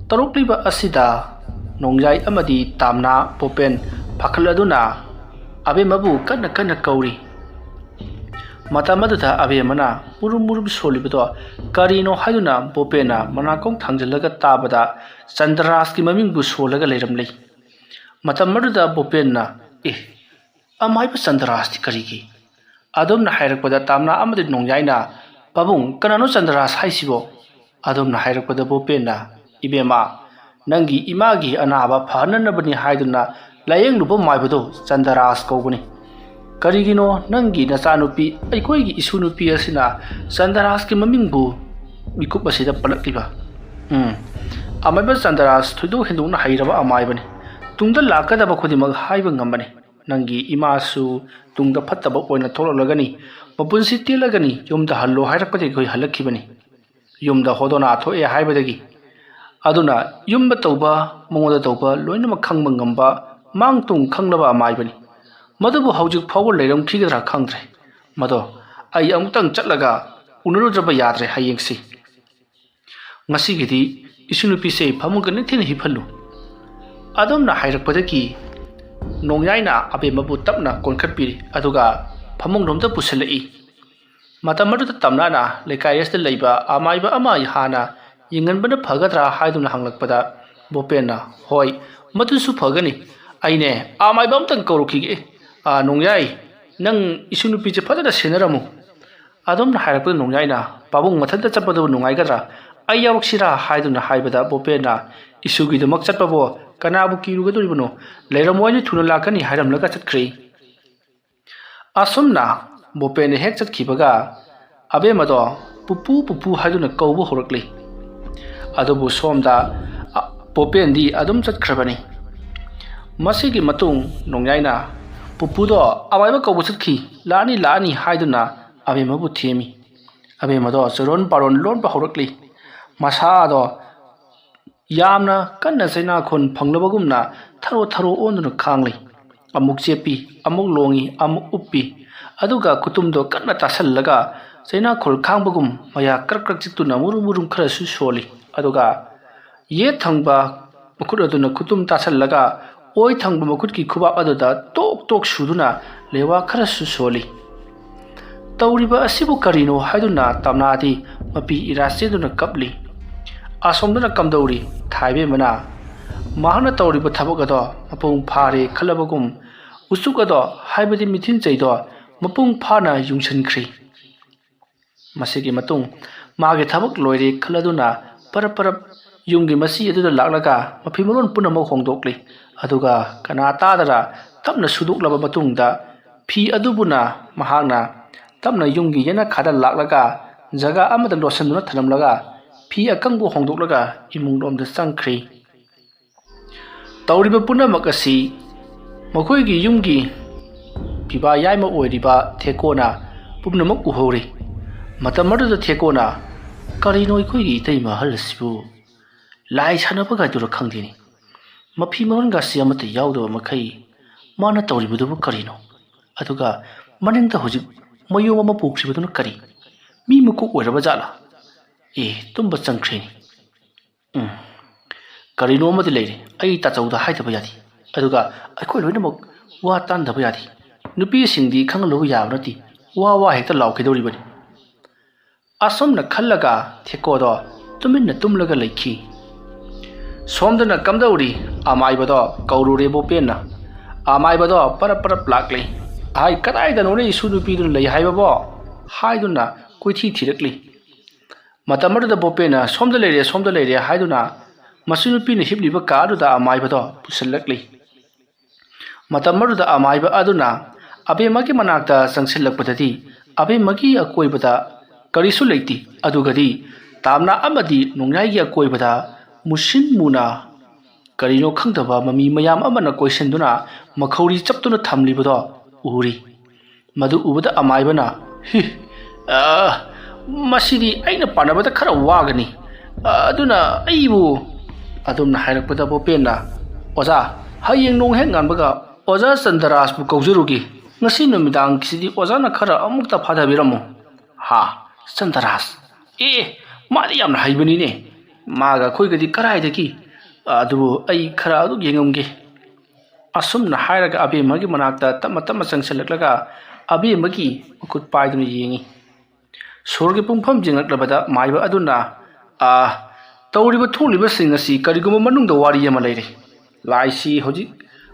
ꯇꯧꯔꯛꯂꯤꯕ ꯑꯁꯤꯗ ꯅꯣꯡꯌꯥꯏ ꯑꯃꯗꯤ ꯇꯥꯝꯅꯥ ꯕꯣꯄꯦꯟ ꯐꯥꯈꯠꯂꯗꯨꯅ ꯑꯕꯦꯝꯃꯕꯨ ꯀꯟꯅ ꯀꯟꯅ ꯀꯧꯔꯤ꯫ ꯃꯇꯝ ꯑꯗꯨꯗ ꯑꯕꯦꯝꯃꯅ ꯃꯨꯔꯨꯝ ꯃꯨꯔꯨꯝ ꯁꯣꯜꯂꯤꯕꯗꯣ ꯀꯔꯤꯅꯣ ꯍꯥꯏꯗꯨꯅ ꯕꯣꯄꯦꯟꯅ ꯃꯅꯥꯀꯣꯡ ꯊꯥꯡꯖꯤꯜꯂꯒ ꯇꯥꯕꯗ ꯆꯟꯗ꯭ꯔꯥꯁꯀꯤ ꯃꯃꯤꯡꯕꯨ ꯁꯣꯜꯂꯒ ꯂꯩꯔꯝꯂꯤ꯫ ꯃꯇꯝ ꯑꯗꯨꯗ ꯕꯣꯄꯦꯟꯅ, "ꯑꯦ, ꯑꯃꯥꯏꯕ ꯆꯟꯗ꯭ꯔꯥꯁꯇꯤ ꯀꯔꯤꯒꯤ?" ꯑꯗꯨꯝꯅ ꯍꯥꯏꯔꯛꯄꯗ ꯇꯥꯝꯅꯥ ꯑꯃꯗꯤ ꯅꯣꯡꯌꯥꯏꯅ, "ꯄꯥꯕꯨꯡ, ꯀꯅꯥꯅꯣ ꯆꯟꯗ꯭ꯔꯥꯁ ꯍꯥꯏꯁꯤꯕꯣ?" ꯑꯗꯨꯝꯅ ꯍꯥꯏꯔꯛꯄꯗ ꯕꯣꯄꯦꯟꯅ, "ꯏꯕꯦꯝꯃ, ꯅꯪꯒꯤ ꯏꯃꯥꯒꯤ ꯑꯅꯥꯕ ꯐꯍꯟꯅꯅꯕꯅꯤ ꯍꯥꯏꯗꯨꯅ ꯂꯥꯌꯦꯡꯂꯨꯕ ꯃꯥꯏꯕꯗꯣ ꯆꯟꯗ꯭ꯔꯥꯁ ꯀꯧꯕꯅꯤ꯫ ꯀꯔꯤꯒꯤꯅꯣ ꯅꯪꯒꯤ ꯅꯆꯥꯅꯨꯄꯤ, ꯑꯩꯈꯣꯏꯒꯤ ꯏꯁꯨ ꯅꯨꯄꯤ ꯑꯁꯤꯅ ꯆꯟꯗ꯭ꯔꯥꯁꯀꯤ ꯃꯃꯤꯡꯕꯨ ꯃꯤꯀꯨꯞ ꯑꯁꯤꯗ ꯄꯜꯂꯛꯂꯤꯕ? ꯎꯝ, ꯑꯃꯥꯏꯕ ꯆꯟꯗ꯭ꯔꯥꯁ ꯊꯣꯏꯗꯣꯛ ꯍꯦꯟꯗꯣꯛꯅ ꯍꯩꯔꯕ ꯑꯃꯥꯏꯕꯅꯤ꯫ ꯇꯨꯡꯗ ꯂꯥꯛꯀꯗꯕ ꯈꯨꯗꯤꯡꯃꯛ ꯍꯥꯏꯕ ꯉꯝꯕꯅꯤ꯫ ꯅꯪꯒꯤ ꯏꯃꯥꯁꯨ ꯇꯨꯡꯗ ꯐꯠꯇꯕ ꯑꯣꯏꯅ ꯊꯣꯛꯂꯛꯂꯒꯅꯤ, ꯃꯄꯨꯟꯁꯤ ꯇꯦꯜꯂꯒꯅꯤ, ꯌꯨꯝꯗ ꯍꯜꯂꯣ ꯍꯥꯏꯔꯛꯄꯗꯒꯤ ꯑꯩꯈꯣꯏ ꯍꯜꯂꯛꯈꯤꯕꯅꯤ꯫ ꯌꯨꯝꯗ ꯍꯣꯗꯣꯅꯥ ꯊꯣꯛꯑꯦ ꯍꯥꯏꯕꯗꯒꯤ꯫ ꯑꯗꯨꯅ ꯌꯨꯝꯗ ꯇꯧꯕ, ꯃꯉꯣꯟꯗ ꯇꯧꯕ ꯂꯣꯏꯅꯃꯛ ꯈꯪꯕ ꯉꯝꯕ, ꯃꯥꯡ ꯇꯨꯡ ꯈꯪꯂꯕ ꯑꯃꯥꯏꯕꯅꯤ꯫ ꯃꯗꯨꯕꯨ ꯍꯧꯖꯤꯛ ꯐꯥꯎꯕ ꯂꯩꯔꯝꯈꯤꯒꯗ꯭ꯔꯥ ꯈꯪꯗ꯭ꯔꯦ꯫ ꯃꯗꯣ ꯑꯩ ꯑꯃꯨꯛꯇꯪ ꯆꯠꯂꯒ ꯎꯅꯔꯨꯗ꯭ꯔꯕ ꯌꯥꯗ꯭ꯔꯦ ꯍꯌꯦꯡꯁꯤ꯫ ꯉꯁꯤꯒꯤꯗꯤ ꯏꯁꯨ ꯅꯨꯄꯤꯁꯦ ꯐꯃꯨꯡꯒ ꯅꯤꯡꯊꯤꯅ ꯍꯤꯞꯍꯜꯂꯨ"꯫ ꯑꯗꯨꯝꯅ ꯍꯥꯏꯔꯛꯄꯗꯒꯤ ꯅꯣꯡꯌꯥꯏꯅ ꯑꯕꯦꯝꯃꯕꯨ ꯇꯞꯅ ꯀꯣꯟꯈꯠꯄꯤꯔꯤ꯫ ꯑꯗꯨꯒ ꯐꯃꯨꯡꯂꯣꯝꯗ ꯄꯨꯁꯤꯜꯂꯛꯏ꯫ ꯃꯇꯝ ꯑꯗꯨꯗ ꯇꯝꯅꯥꯅ ꯂꯩꯀꯥꯏ ꯑꯁꯤꯗ ꯂꯩꯕ ꯑꯃꯥꯏꯕ ꯑꯃ ꯍꯥꯟꯅ ꯌꯦꯡꯍꯟꯕꯅ ꯐꯒꯗ꯭ꯔꯥ ꯍꯥꯏꯗꯨꯅ ꯍꯪꯂꯛꯄꯗ ꯕꯣꯄꯦꯟꯅ, "ꯍꯣꯏ, ꯃꯗꯨꯁꯨ ꯐꯒꯅꯤ꯫ ꯑꯩꯅꯦ, ꯑꯃꯥꯏꯕ ꯑꯝꯇꯪ ꯀꯧꯔꯛꯈꯤꯒꯦ꯫ ꯑꯥ, ꯅꯣꯡꯌꯥꯏ, ꯅꯪ ꯏꯁꯨ ꯅꯨꯄꯤꯁꯦ ꯐꯖꯅ ꯁꯦꯟꯅꯔꯝꯃꯨ"꯫ ꯑꯗꯨꯝꯅ ꯍꯥꯏꯔꯛꯄꯗ ꯅꯣꯡꯌꯥꯏꯅ, "ꯄꯥꯕꯨꯡ ꯃꯊꯟꯇ ꯆꯠꯄꯗꯨꯕꯨ ꯅꯨꯡꯉꯥꯏꯒꯗ꯭ꯔꯥ? ꯑꯩ ꯌꯥꯎꯔꯛꯁꯤꯔꯥ?" ꯍꯥꯏꯗꯨꯅ ꯍꯥꯏꯕꯗ ꯕꯣꯄꯦꯟꯅ, "ꯏꯁꯨꯒꯤꯗꯃꯛ ꯆꯠꯄꯕꯨ ꯀꯅꯥꯕꯨ ꯀꯤꯔꯨꯒꯗꯣꯔꯤꯕꯅꯣ? ꯂꯩꯔꯝꯃꯣ, ꯑꯩꯗꯤ ꯊꯨꯅ ꯂꯥꯛꯀꯅꯤ" ꯍꯥꯏꯔꯝꯂꯒ ꯆꯠꯈ꯭ꯔꯦ꯫ ꯑꯁꯨꯝꯅ ꯕꯣꯄꯦꯟꯅ ꯍꯦꯛ ꯆꯠꯈꯤꯕꯒ ꯑꯕꯦꯝꯃꯗꯣ "ꯄꯨꯄꯨ, ꯄꯨꯄꯨ" ꯍꯥꯏꯗꯨꯅ ꯀꯧꯕ ꯍꯧꯔꯛꯂꯤ꯫ ꯑꯗꯨꯕꯨ ꯁꯣꯝꯗ, ꯑ, ꯕꯣꯄꯦꯟꯗꯤ ꯑꯗꯨꯝ ꯆꯠꯈ꯭ꯔꯕꯅꯤ꯫ ꯃꯁꯤꯒꯤ ꯃꯇꯨꯡ ꯅꯣꯡꯌꯥꯏꯅ "ꯄꯨꯄꯨꯗꯣ ꯑꯃꯥꯏꯕ ꯀꯧꯕ ꯆꯠꯈꯤ, ꯂꯥꯛꯑꯅꯤ, ꯂꯥꯛꯑꯅꯤ" ꯍꯥꯏꯗꯨꯅ ꯑꯕꯦꯝꯃꯕꯨ ꯊꯦꯝꯃꯤ꯫ ꯑꯕꯦꯝꯃꯗꯣ ꯆꯨꯔꯣꯟ ꯄꯥꯔꯣꯟ ꯂꯣꯟꯕ ꯍꯧꯔꯛꯂꯤ꯫ ꯃꯁꯥꯗꯣ ꯌꯥꯝꯅ ꯀꯟꯅ ꯆꯩꯅꯥꯈꯣꯟ ꯐꯪꯂꯕꯒꯨꯝꯅ ꯊꯔꯣ ꯊꯔꯣ ꯑꯣꯟꯗꯨꯅ ꯈꯥꯡꯂꯤ꯫ ꯑꯃꯨꯛ ꯆꯦꯞꯄꯤ, ꯑꯃꯨꯛ ꯂꯣꯡꯏ, ꯑꯃꯨꯛ ꯎꯞꯄꯤ꯫ ꯑꯗꯨꯒ ꯈꯨꯇꯨꯝꯗꯣ ꯀꯟꯅ ꯇꯥꯁꯜꯂꯒ ꯆꯩꯅꯥꯈꯣꯜ ꯈꯥꯡꯕꯒꯨꯝ ꯃꯌꯥ ꯀ꯭ꯔꯛ ꯀ꯭ꯔꯛ ꯆꯤꯛꯇꯨꯅ ꯃꯨꯔꯨꯝ ꯃꯨꯔꯨꯝ ꯈꯔꯁꯨ ꯁꯣꯜꯂꯤ꯫ ꯑꯗꯨꯒ ꯌꯦꯠ ꯊꯪꯕ ꯃꯈꯨꯠ ꯑꯗꯨꯅ ꯈꯨꯇꯨꯝ ꯇꯥꯁꯜꯂꯒ ꯑꯣꯏ ꯊꯪꯕ ꯃꯈꯨꯠꯀꯤ ꯈꯨꯕꯥꯛ ꯑꯗꯨꯗ ꯇꯣꯛ ꯇꯣꯛ ꯁꯨꯗꯨꯅ ꯂꯩꯋꯥ ꯈꯔꯁꯨ ꯁꯣꯜꯂꯤ꯫ "ꯇꯧꯔꯤꯕ ꯑꯁꯤꯕꯨ ꯀꯔꯤꯅꯣ?" ꯍꯥꯏꯗꯨꯅ ꯇꯝꯅꯥꯗꯤ ꯃꯄꯤ ꯏꯔꯥ ꯆꯦꯟꯗꯨꯅ ꯀꯞꯂꯤ꯫ ꯑꯁꯣꯝꯗꯅ ꯀꯝꯗꯧꯔꯤ? ꯊꯥꯏꯕꯦꯝꯃꯅ ꯃꯍꯥꯛꯅ ꯇꯧꯔꯤꯕ ꯊꯕꯛ ꯑꯗꯣ ꯃꯄꯨꯡ ꯐꯥꯔꯦ ꯈꯜꯂꯕꯒꯨꯝ ꯎꯆꯨꯛ ꯑꯗꯣ, ꯍꯥꯏꯕꯗꯤ ꯃꯤꯊꯤꯟꯆꯩꯗꯣ ꯃꯄꯨꯡ ꯐꯥꯅ ꯌꯨꯡꯁꯤꯟꯈ꯭ꯔꯤ꯫ ꯃꯁꯤꯒꯤ ꯃꯇꯨꯡ ꯃꯥꯒꯤ ꯊꯕꯛ ꯂꯣꯏꯔꯦ ꯈꯜꯂꯗꯨꯅ ꯄꯔꯞ ꯄꯔꯞ ꯌꯨꯝꯒꯤ ꯃꯆꯤ ꯑꯗꯨꯗ ꯂꯥꯛꯂꯒ ꯃꯐꯤ ꯃꯔꯣꯟ ꯄꯨꯝꯅꯃꯛ ꯍꯣꯡꯗꯣꯛꯂꯤ꯫ ꯑꯗꯨꯒ ꯀꯅꯥ ꯇꯥꯗꯅ ꯇꯞꯅ ꯁꯨꯗꯣꯛꯂꯕ ꯃꯇꯨꯡꯗ ꯐꯤ ꯑꯗꯨꯕꯨꯅ ꯃꯍꯥꯛꯅ ꯇꯞꯅ ꯌꯨꯝꯒꯤ ꯌꯦꯅꯈꯥꯗ ꯂꯥꯛꯂꯒ ꯖꯒꯥ ꯑꯃꯗ ꯂꯣꯠꯁꯤꯟꯗꯨꯅ ꯊꯝꯂꯝꯂꯒ ꯐꯤ ꯑꯀꯪꯕ ꯍꯣꯡꯗꯣꯛꯂꯒ ꯏꯃꯨꯡꯂꯣꯝꯗ ꯆꯪꯈ꯭ꯔꯤ꯫ ꯇꯧꯔꯤꯕ ꯄꯨꯝꯅꯃꯛ ꯑꯁꯤ ꯃꯈꯣꯏꯒꯤ ꯌꯨꯝꯒꯤ ꯄꯤꯕꯥ ꯌꯥꯏꯃ ꯑꯣꯏꯔꯤꯕ ꯊꯦꯀꯣꯅ ꯄꯨꯝꯅꯃꯛ ꯎꯍꯧꯔꯤ꯫ ꯃꯇꯝ ꯑꯗꯨꯗ ꯊꯦꯀꯣꯅ, "ꯀꯔꯤꯅꯣ ꯑꯩꯈꯣꯏꯒꯤ ꯏꯇꯩꯃ ꯑꯍꯜ ꯑꯁꯤꯕꯨ ꯂꯥꯏ ꯁꯥꯟꯅꯕꯒꯥꯏꯗꯨꯔ ꯈꯪꯗꯦꯅꯦ꯫ ꯃꯐꯤ ꯃꯔꯣꯟꯒꯥꯁꯤ ꯑꯃꯠꯇ ꯌꯥꯎꯗꯕ ꯃꯈꯩ ꯃꯥꯅ ꯇꯧꯔꯤꯕꯗꯨꯕꯨ ꯀꯔꯤꯅꯣ? ꯑꯗꯨꯒ ꯃꯅꯤꯡꯗ ꯍꯧꯖꯤꯛ ꯃꯌꯣꯝ ꯑꯃ ꯄꯨꯈ꯭ꯔꯤꯕꯗꯨꯅ ꯀꯔꯤ? ꯃꯤ ꯃꯀꯣꯛ ꯑꯣꯏꯔꯕ ꯖꯥꯠꯂꯥ? ꯑꯦ, ꯇꯨꯝꯕ ꯆꯪꯈ꯭ꯔꯦꯅꯦ꯫ ꯎꯝ, ꯀꯔꯤꯅꯣ ꯑꯃꯗꯤ ꯂꯩꯔꯦ꯫ ꯑꯩ ꯇꯥꯆꯧꯗ ꯍꯥꯏꯗꯕ ꯌꯥꯗꯦ꯫ ꯑꯗꯨꯒ ꯑꯩꯈꯣꯏ ꯂꯣꯏꯅꯃꯛ ꯋꯥ ꯇꯥꯟꯗꯕ ꯌꯥꯗꯦ꯫ ꯅꯨꯄꯤꯁꯤꯡꯗꯤ ꯈꯪꯍꯜꯂꯨꯕ ꯌꯥꯕ ꯅꯠꯇꯦ꯫ ꯋꯥ ꯋꯥ ꯍꯦꯛꯇ ꯂꯥꯎꯈꯤꯗꯧꯔꯤꯕꯅꯤ"꯫ ꯑꯁꯨꯝꯅ ꯈꯜꯂꯒ ꯊꯦꯀꯣꯗꯣ ꯇꯨꯃꯤꯟꯅ ꯇꯨꯝꯂꯒ ꯂꯩꯈꯤ꯫ ꯁꯣꯝꯗꯅ ꯀꯝꯗꯧꯔꯤ? ꯑꯃꯥꯏꯕꯗꯣ ꯀꯧꯔꯨꯔꯦ ꯕꯣꯄꯦꯟꯅ꯫ ꯑꯃꯥꯏꯕꯗꯣ ꯄꯔꯞ ꯄꯔꯞ ꯂꯥꯛꯂꯦ꯫ "ꯑꯍꯥꯏ, ꯀꯗꯥꯏꯗꯅꯣꯅꯦ ꯏꯁꯨ ꯅꯨꯄꯤꯗꯨꯅ ꯂꯩ ꯍꯥꯏꯕꯕꯣ?" ꯍꯥꯏꯗꯨꯅ ꯀꯣꯏꯊꯤ ꯊꯤꯔꯛꯂꯤ꯫ ꯃꯇꯝ ꯑꯗꯨꯗ ꯕꯣꯄꯦꯟꯅ "ꯁꯣꯝꯗ ꯂꯩꯔꯦ, ꯁꯣꯝꯗ ꯂꯩꯔꯦ" ꯍꯥꯏꯗꯨꯅ ꯃꯁꯨ ꯅꯨꯄꯤꯅ ꯍꯤꯞꯂꯤꯕ ꯀꯥ ꯑꯗꯨꯗ ꯑꯃꯥꯏꯕꯗꯣ ꯄꯨꯁꯤꯜꯂꯛꯂꯤ꯫ ꯃꯇꯝ ꯑꯗꯨꯗ ꯑꯃꯥꯏꯕ ꯑꯗꯨꯅ ꯑꯕꯦꯝꯃꯒꯤ ꯃꯅꯥꯛꯇ ꯆꯪꯁꯤꯜꯂꯛꯄꯗꯗꯤ ꯑꯕꯦꯝꯃꯒꯤ ꯑꯀꯣꯏꯕꯗ ꯀꯔꯤꯁꯨ ꯂꯩꯇꯦ꯫ ꯑꯗꯨꯒꯗꯤ ꯇꯥꯝꯅꯥ ꯑꯃꯗꯤ ꯅꯣꯡꯌꯥꯏꯒꯤ ꯑꯀꯣꯏꯕꯗ ꯃꯨꯁꯤꯟ ꯃꯨꯅ ꯀꯔꯤꯅꯣ ꯈꯪꯗꯕ ꯃꯃꯤ ꯃꯌꯥꯝ ꯑꯃꯅ ꯀꯣꯏꯁꯤꯟꯗꯨꯅ ꯃꯈꯧꯔꯤ ꯆꯞꯇꯨꯅ ꯊꯝꯂꯤꯕꯗꯣ ꯎꯔꯤ꯫ ꯃꯗꯨ ꯎꯕꯗ ꯑꯃꯥꯏꯕꯅ, "ꯍꯤ, ꯑ, ꯃꯁꯤꯗꯤ ꯑꯩꯅ ꯄꯥꯟꯅꯕꯗ ꯈꯔ ꯋꯥꯒꯅꯤ꯫ ꯑ, ꯑꯗꯨꯅ ꯑꯩꯕꯨ," ꯑꯗꯨꯝꯅ ꯍꯥꯏꯔꯛꯄꯗ ꯕꯣꯄꯦꯟꯅ, "ꯑꯣꯖꯥ, ꯍꯌꯦꯡ ꯅꯣꯡ ꯍꯦꯛ ꯉꯥꯟꯕꯒ ꯑꯣꯖꯥ ꯆꯟꯗ꯭ꯔꯥꯁꯄꯨ ꯀꯧꯖꯔꯨꯒꯦ꯫ ꯉꯁꯤ ꯅꯨꯃꯤꯗꯥꯡꯒꯤꯁꯤꯗꯤ ꯑꯣꯖꯥꯅ ꯈꯔ ꯑꯃꯨꯛꯇ ꯐꯥꯊꯕꯤꯔꯝꯃꯨ꯫" "ꯍꯥ? ꯆꯟꯗ꯭ꯔꯥꯁ? ꯑꯦ, ꯃꯥꯗꯤ ꯌꯥꯝꯅ ꯍꯩꯕꯅꯤꯅꯦ꯫ ꯃꯥꯒ ꯑꯩꯈꯣꯏꯒꯗꯤ ꯀꯔꯥꯏꯗꯒꯤ? ꯑꯗꯨꯕꯨ ꯑꯩ ꯈꯔ ꯑꯗꯨ ꯌꯦꯡꯉꯝꯒꯦ꯫" ꯑꯁꯨꯝꯅ ꯍꯥꯏꯔꯒ ꯑꯕꯦꯝꯃꯒꯤ ꯃꯅꯥꯛꯇ ꯇꯞꯅ ꯇꯞꯅ ꯆꯪꯁꯤꯜꯂꯛꯂꯒ ꯑꯕꯦꯝꯃꯒꯤ ꯃꯈꯨꯠ ꯄꯥꯏꯗꯨꯅ ꯌꯦꯡꯉꯤ꯫ ꯁꯣꯔꯒꯤ ꯄꯨꯡꯐꯝ ꯌꯦꯡꯂꯛꯂꯕꯗ ꯃꯥꯏꯕ ꯑꯗꯨꯅ, "ꯑꯥ, ꯇꯧꯔꯤꯕ ꯊꯣꯛꯂꯤꯕꯁꯤꯡ ꯑꯁꯤ ꯀꯔꯤꯒꯨꯝꯕ ꯃꯅꯨꯡꯗ ꯋꯥꯔꯤ ꯑꯃ ꯂꯩꯔꯦ꯫ ꯂꯥꯏꯁꯤ ꯍꯧꯖꯤꯛ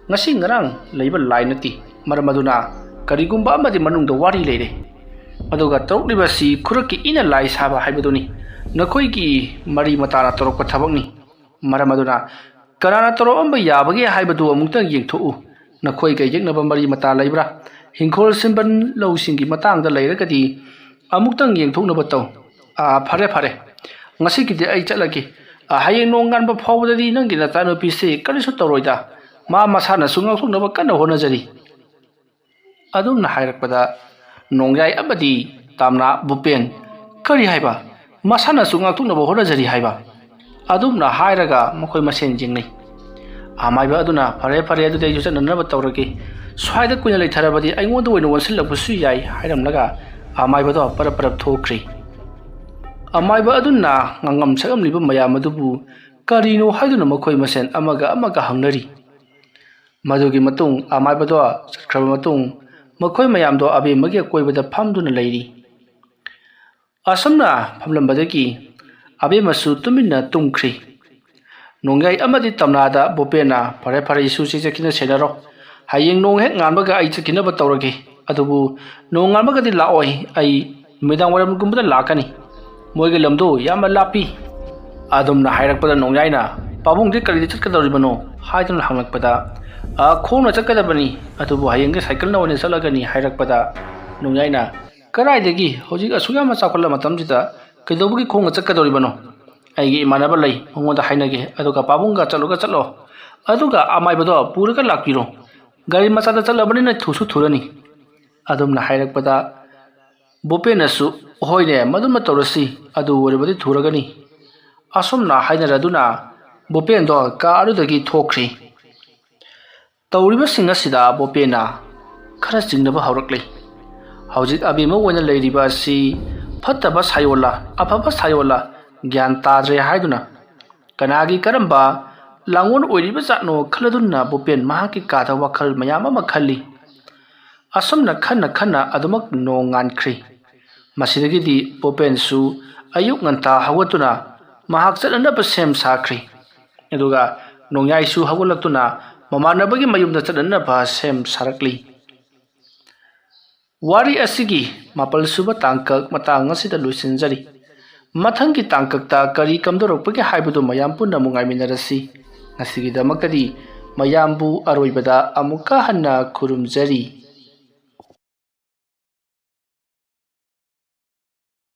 ꯉꯁꯤ ꯉꯔꯥꯡ ꯂꯩꯕ ꯂꯥꯏ ꯅꯠꯇꯦ꯫ ꯃꯔꯝ ꯑꯗꯨꯅ ꯀꯔꯤꯒꯨꯝꯕ ꯑꯃꯗꯤ ꯃꯅꯨꯡꯗ ꯋꯥꯔꯤ ꯂꯩꯔꯦ꯫ ꯑꯗꯨꯒ ꯇꯧꯔꯛꯂꯤꯕꯁꯤ ꯈꯨꯔꯛꯀꯤ ꯏꯅ ꯂꯥꯏ ꯁꯥꯕ ꯍꯥꯏꯕꯗꯨꯅꯤ꯫ ꯅꯈꯣꯏꯒꯤ ꯃꯔꯤ ꯃꯇꯥꯅ ꯇꯧꯔꯛꯄ ꯊꯕꯛꯅꯤ꯫ ꯃꯔꯝ ꯑꯗꯨꯅ ꯀꯅꯥꯅ ꯇꯧꯔꯛꯑꯝꯕ ꯌꯥꯕꯒꯦ ꯍꯥꯏꯕꯗꯨ ꯑꯃꯨꯛꯇꯪ ꯌꯦꯡꯊꯣꯛꯎ꯫ ꯅꯈꯣꯏꯒ ꯌꯦꯛꯅꯕ ꯃꯔꯤ ꯃꯇꯥ ꯂꯩꯕ꯭ꯔꯥ? ꯍꯤꯡꯈꯣꯜ ꯁꯤꯟꯕꯟ ꯂꯧꯁꯤꯡꯒꯤ ꯃꯇꯥꯡꯗ ꯂꯩꯔꯒꯗꯤ ꯑꯃꯨꯛꯇꯪ ꯌꯦꯡꯊꯣꯛꯅꯕ ꯇꯧ꯫" "ꯑꯥ, ꯐꯔꯦ, ꯐꯔꯦ꯫ ꯉꯁꯤꯒꯤꯗꯤ ꯑꯩ ꯆꯠꯂꯒꯦ꯫ ꯑꯥ, ꯍꯌꯦꯡ ꯅꯣꯡꯉꯥꯟꯕ ꯐꯥꯎꯕꯗꯗꯤ ꯅꯪꯒꯤ ꯅꯆꯥꯅꯨꯄꯤꯁꯦ ꯀꯔꯤꯁꯨ ꯇꯧꯔꯣꯏꯗ꯫ ꯃꯥ ꯃꯁꯥꯅꯁꯨ ꯉꯥꯛꯊꯣꯛꯅꯕ ꯀꯟꯅ ꯍꯣꯠꯅꯖꯔꯤ꯫" ꯑꯗꯨꯝꯅ ꯍꯥꯏꯔꯛꯄꯗ ꯅꯣꯡꯌꯥꯏ ꯑꯃꯗꯤ ꯇꯥꯝꯅꯥ ꯕꯨꯄꯦꯟ, "ꯀꯔꯤ ꯍꯥꯏꯕ? ꯃꯁꯥꯅꯁꯨ ꯉꯥꯛꯊꯣꯛꯅꯕ ꯍꯣꯠꯅꯖꯔꯤ ꯍꯥꯏꯕ?" ꯑꯗꯨꯝꯅ ꯍꯥꯏꯔꯒ ꯃꯈꯣꯏ ꯃꯁꯦꯟ ꯌꯦꯡꯅꯩ꯫ ꯑꯃꯥꯏꯕ ꯑꯗꯨꯅ, "ꯐꯔꯦ, ꯐꯔꯦ, ꯑꯗꯨꯗꯤ ꯑꯩꯁꯨ ꯆꯠꯅꯅꯕ ꯇꯧꯔꯒꯦ꯫ ꯁ꯭ꯋꯥꯏꯗ ꯀꯨꯏꯅ ꯂꯩꯊꯔꯕꯗꯤ ꯑꯩꯉꯣꯟꯗ ꯑꯣꯏꯅ ꯑꯣꯟꯁꯤꯜꯂꯛꯄꯁꯨ ꯌꯥꯏ," ꯍꯥꯏꯔꯝꯂꯒ ꯑꯃꯥꯏꯕꯗꯣ ꯄꯔꯞ ꯄꯔꯞ ꯊꯣꯛꯈ꯭ꯔꯤ꯫ ꯑꯃꯥꯏꯕ ꯑꯗꯨꯅ ꯉꯥꯉꯝ ꯁꯛꯂꯝꯂꯤꯕ ꯃꯌꯥꯝ ꯑꯗꯨꯕꯨ ꯀꯔꯤꯅꯣ ꯍꯥꯏꯗꯨꯅ ꯃꯈꯣꯏ ꯃꯁꯦꯟ ꯑꯃꯒ ꯑꯃꯒ ꯍꯪꯅꯔꯤ꯫ ꯃꯗꯨꯒꯤ ꯃꯇꯨꯡ ꯑꯃꯥꯏꯕꯗꯣ ꯆꯠꯈ꯭ꯔꯕ ꯃꯇꯨꯡ ꯃꯈꯣꯏ ꯃꯌꯥꯝꯗꯣ ꯑꯕꯦꯝꯃꯒꯤ ꯑꯀꯣꯏꯕꯗ ꯐꯝꯗꯨꯅ ꯂꯩꯔꯤ꯫ ꯑꯁꯨꯝꯅ ꯐꯝꯂꯝꯕꯗꯒꯤ ꯑꯕꯦꯝꯃꯁꯨ ꯇꯨꯃꯤꯟꯅ ꯇꯨꯝꯈ꯭ꯔꯤ꯫ ꯅꯣꯡꯌꯥꯏ ꯑꯃꯗꯤ ꯇꯝꯅꯥꯗ ꯕꯣꯄꯦꯟꯅ, "ꯐꯔꯦ, ꯐꯔꯦ, ꯏꯁꯨꯁꯤ ꯆꯠꯈꯤꯅ ꯁꯦꯟꯅꯔꯣ꯫ ꯍꯌꯦꯡ ꯅꯣꯡ ꯍꯦꯛ ꯉꯥꯟꯕꯒ ꯑꯩ ꯆꯠꯈꯤꯅꯕ ꯇꯧꯔꯒꯦ꯫ ꯑꯗꯨꯕꯨ ꯅꯣꯡ ꯉꯥꯟꯕꯒꯗꯤ ꯂꯥꯛꯑꯣꯏ, ꯑꯩ ꯅꯨꯃꯤꯗꯥꯡ ꯋꯥꯏꯔꯝꯒꯨꯝꯕꯗ ꯂꯥꯛꯀꯅꯤ꯫ ꯃꯣꯏꯒꯤ ꯂꯝꯗꯣ ꯌꯥꯝꯅ ꯂꯥꯞꯄꯤ꯫" ꯑꯗꯨꯝꯅ ꯍꯥꯏꯔꯛꯄꯗ ꯅꯣꯡꯌꯥꯏꯅ, "ꯄꯥꯕꯨꯡꯗꯤ ꯀꯔꯤꯗ ꯆꯠꯀꯗꯧꯔꯤꯕꯅꯣ?" ꯍꯥꯏꯗꯨꯅ ꯍꯪꯂꯛꯄꯗ "ꯑ, ꯈꯣꯡꯅ ꯆꯠꯀꯗꯕꯅꯤ, ꯑꯗꯨꯕꯨ ꯍꯌꯦꯡꯗꯤ ꯁꯥꯏꯀꯜꯅ ꯑꯣꯏꯅ ꯆꯠꯂꯒꯅꯤ" ꯍꯥꯏꯔꯛꯄꯗ ꯅꯣꯡꯌꯥꯏꯅ, "ꯀꯗꯥꯏꯗꯒꯤ? ꯍꯧꯖꯤꯛ ꯑꯁꯨꯛ ꯌꯥꯝꯅ ꯆꯥꯎꯈꯠꯂ ꯃꯇꯝꯁꯤꯗ ꯀꯩꯗꯧꯕꯒꯤ ꯈꯣꯡꯅ ꯆꯠꯀꯗꯧꯔꯤꯕꯅꯣ? ꯑꯩꯒꯤ ꯏꯃꯥꯟꯅꯕ ꯂꯩ, ꯃꯉꯣꯟꯗ ꯍꯥꯏꯅꯒꯦ, ꯑꯗꯨꯒ ꯄꯥꯕꯨꯡꯒ ꯆꯠꯂꯨꯒ ꯆꯠꯂꯣ, ꯑꯗꯨꯒ ꯑꯃꯥꯏꯕꯗꯣ ꯄꯨꯔꯒ ꯂꯥꯛꯄꯤꯔꯣ꯫ ꯒꯥꯔꯤ ꯃꯆꯥꯗ ꯆꯠꯂꯕꯅꯤꯅ ꯊꯨꯁꯨ ꯊꯨꯔꯅꯤ"꯫ ꯑꯗꯨꯝꯅ ꯍꯥꯏꯔꯛꯄꯗ ꯕꯣꯄꯦꯟꯅꯁꯨ, "ꯍꯣꯏꯅꯦ, ꯃꯗꯨꯃ ꯇꯧꯔꯁꯤ, ꯑꯗꯨ ꯑꯣꯏꯔꯕꯗꯤ ꯊꯨꯔꯒꯅꯤ"꯫ ꯑꯁꯨꯝꯅ ꯍꯥꯏꯅꯔꯗꯨꯅ ꯕꯣꯄꯦꯟꯗꯣ ꯀꯥ ꯑꯗꯨꯗꯒꯤ ꯊꯣꯛꯈ꯭ꯔꯤ꯫ ꯇꯧꯔꯤꯕꯁꯤꯡ ꯑꯁꯤꯗ ꯕꯣꯄꯦꯟꯅ ꯈꯔ ꯆꯤꯡꯅꯕ ꯍꯧꯔꯛꯂꯤ꯫ ꯍꯧꯖꯤꯛ ꯑꯕꯦꯝꯃ ꯑꯣꯏꯅ ꯂꯩꯔꯤꯕ ꯑꯁꯤ ꯐꯠꯇꯕ ꯁꯥꯏꯑꯣꯜꯂ ꯑꯐꯕ ꯁꯥꯏꯑꯣꯜꯂ ꯒ꯭ꯌꯥꯟ ꯇꯥꯗ꯭ꯔꯦ ꯍꯥꯏꯗꯨꯅ ꯀꯅꯥꯒꯤ ꯀꯔꯝꯕ ꯂꯥꯡꯑꯣꯟ ꯑꯣꯏꯔꯤꯕ ꯖꯥꯠꯅꯣ ꯈꯜꯂꯗꯨꯅ ꯕꯣꯄꯦꯟ ꯃꯍꯥꯛꯀꯤ ꯀꯥꯗ ꯋꯥꯈꯜ ꯃꯌꯥꯝ ꯑꯃ ꯈꯜꯂꯤ꯫ ꯑꯁꯨꯝꯅ ꯈꯟꯅ ꯈꯟꯅ ꯑꯗꯨꯃꯛ ꯅꯣꯡ ꯉꯥꯟꯈ꯭ꯔꯤ꯫ ꯃꯁꯤꯗꯒꯤꯗꯤ ꯕꯣꯄꯦꯟꯁꯨ ꯑꯌꯨꯛ ꯉꯟꯇꯥ ꯍꯧꯒꯠꯇꯨꯅ ꯃꯍꯥꯛ ꯆꯠꯅꯅꯕ ꯁꯦꯝ ꯁꯥꯈ꯭ꯔꯤ꯫ ꯑꯗꯨꯒ ꯅꯣꯡꯌꯥꯏꯁꯨ ꯍꯧꯒꯠꯂꯛꯇꯨꯅ ꯃꯃꯥꯟꯅꯕꯒꯤ ꯃꯌꯨꯝꯗ ꯆꯠꯅꯅꯕ ꯁꯦꯝ ꯁꯥꯔꯛꯂꯤ꯫ ꯋꯥꯔꯤ ꯑꯁꯤꯒꯤ ꯃꯥꯄꯜ ꯁꯨꯕ ꯇꯥꯡꯀꯛ ꯃꯇꯥꯡ ꯑꯁꯤꯗ ꯂꯣꯏꯁꯤꯟꯖꯔꯤ꯫ ꯃꯊꯪꯒꯤ ꯇꯥꯡꯀꯛꯇ ꯀꯔꯤ ꯀꯝꯗꯧꯔꯛꯄꯒꯦ ꯍꯥꯏꯕꯗꯨ ꯃꯌꯥꯝ ꯄꯨꯟꯅ ꯑꯃꯨꯛ ꯉꯥꯏꯃꯤꯟꯅꯔꯁꯤ꯫ ꯉꯁꯤꯒꯤꯗꯃꯛꯇꯗꯤ ꯃꯌꯥꯝꯕꯨ ꯑꯔꯣꯏꯕꯗ ꯑꯃꯨꯛꯀ ꯍꯟꯅ ꯈꯨꯔꯨꯝꯖꯔꯤ꯫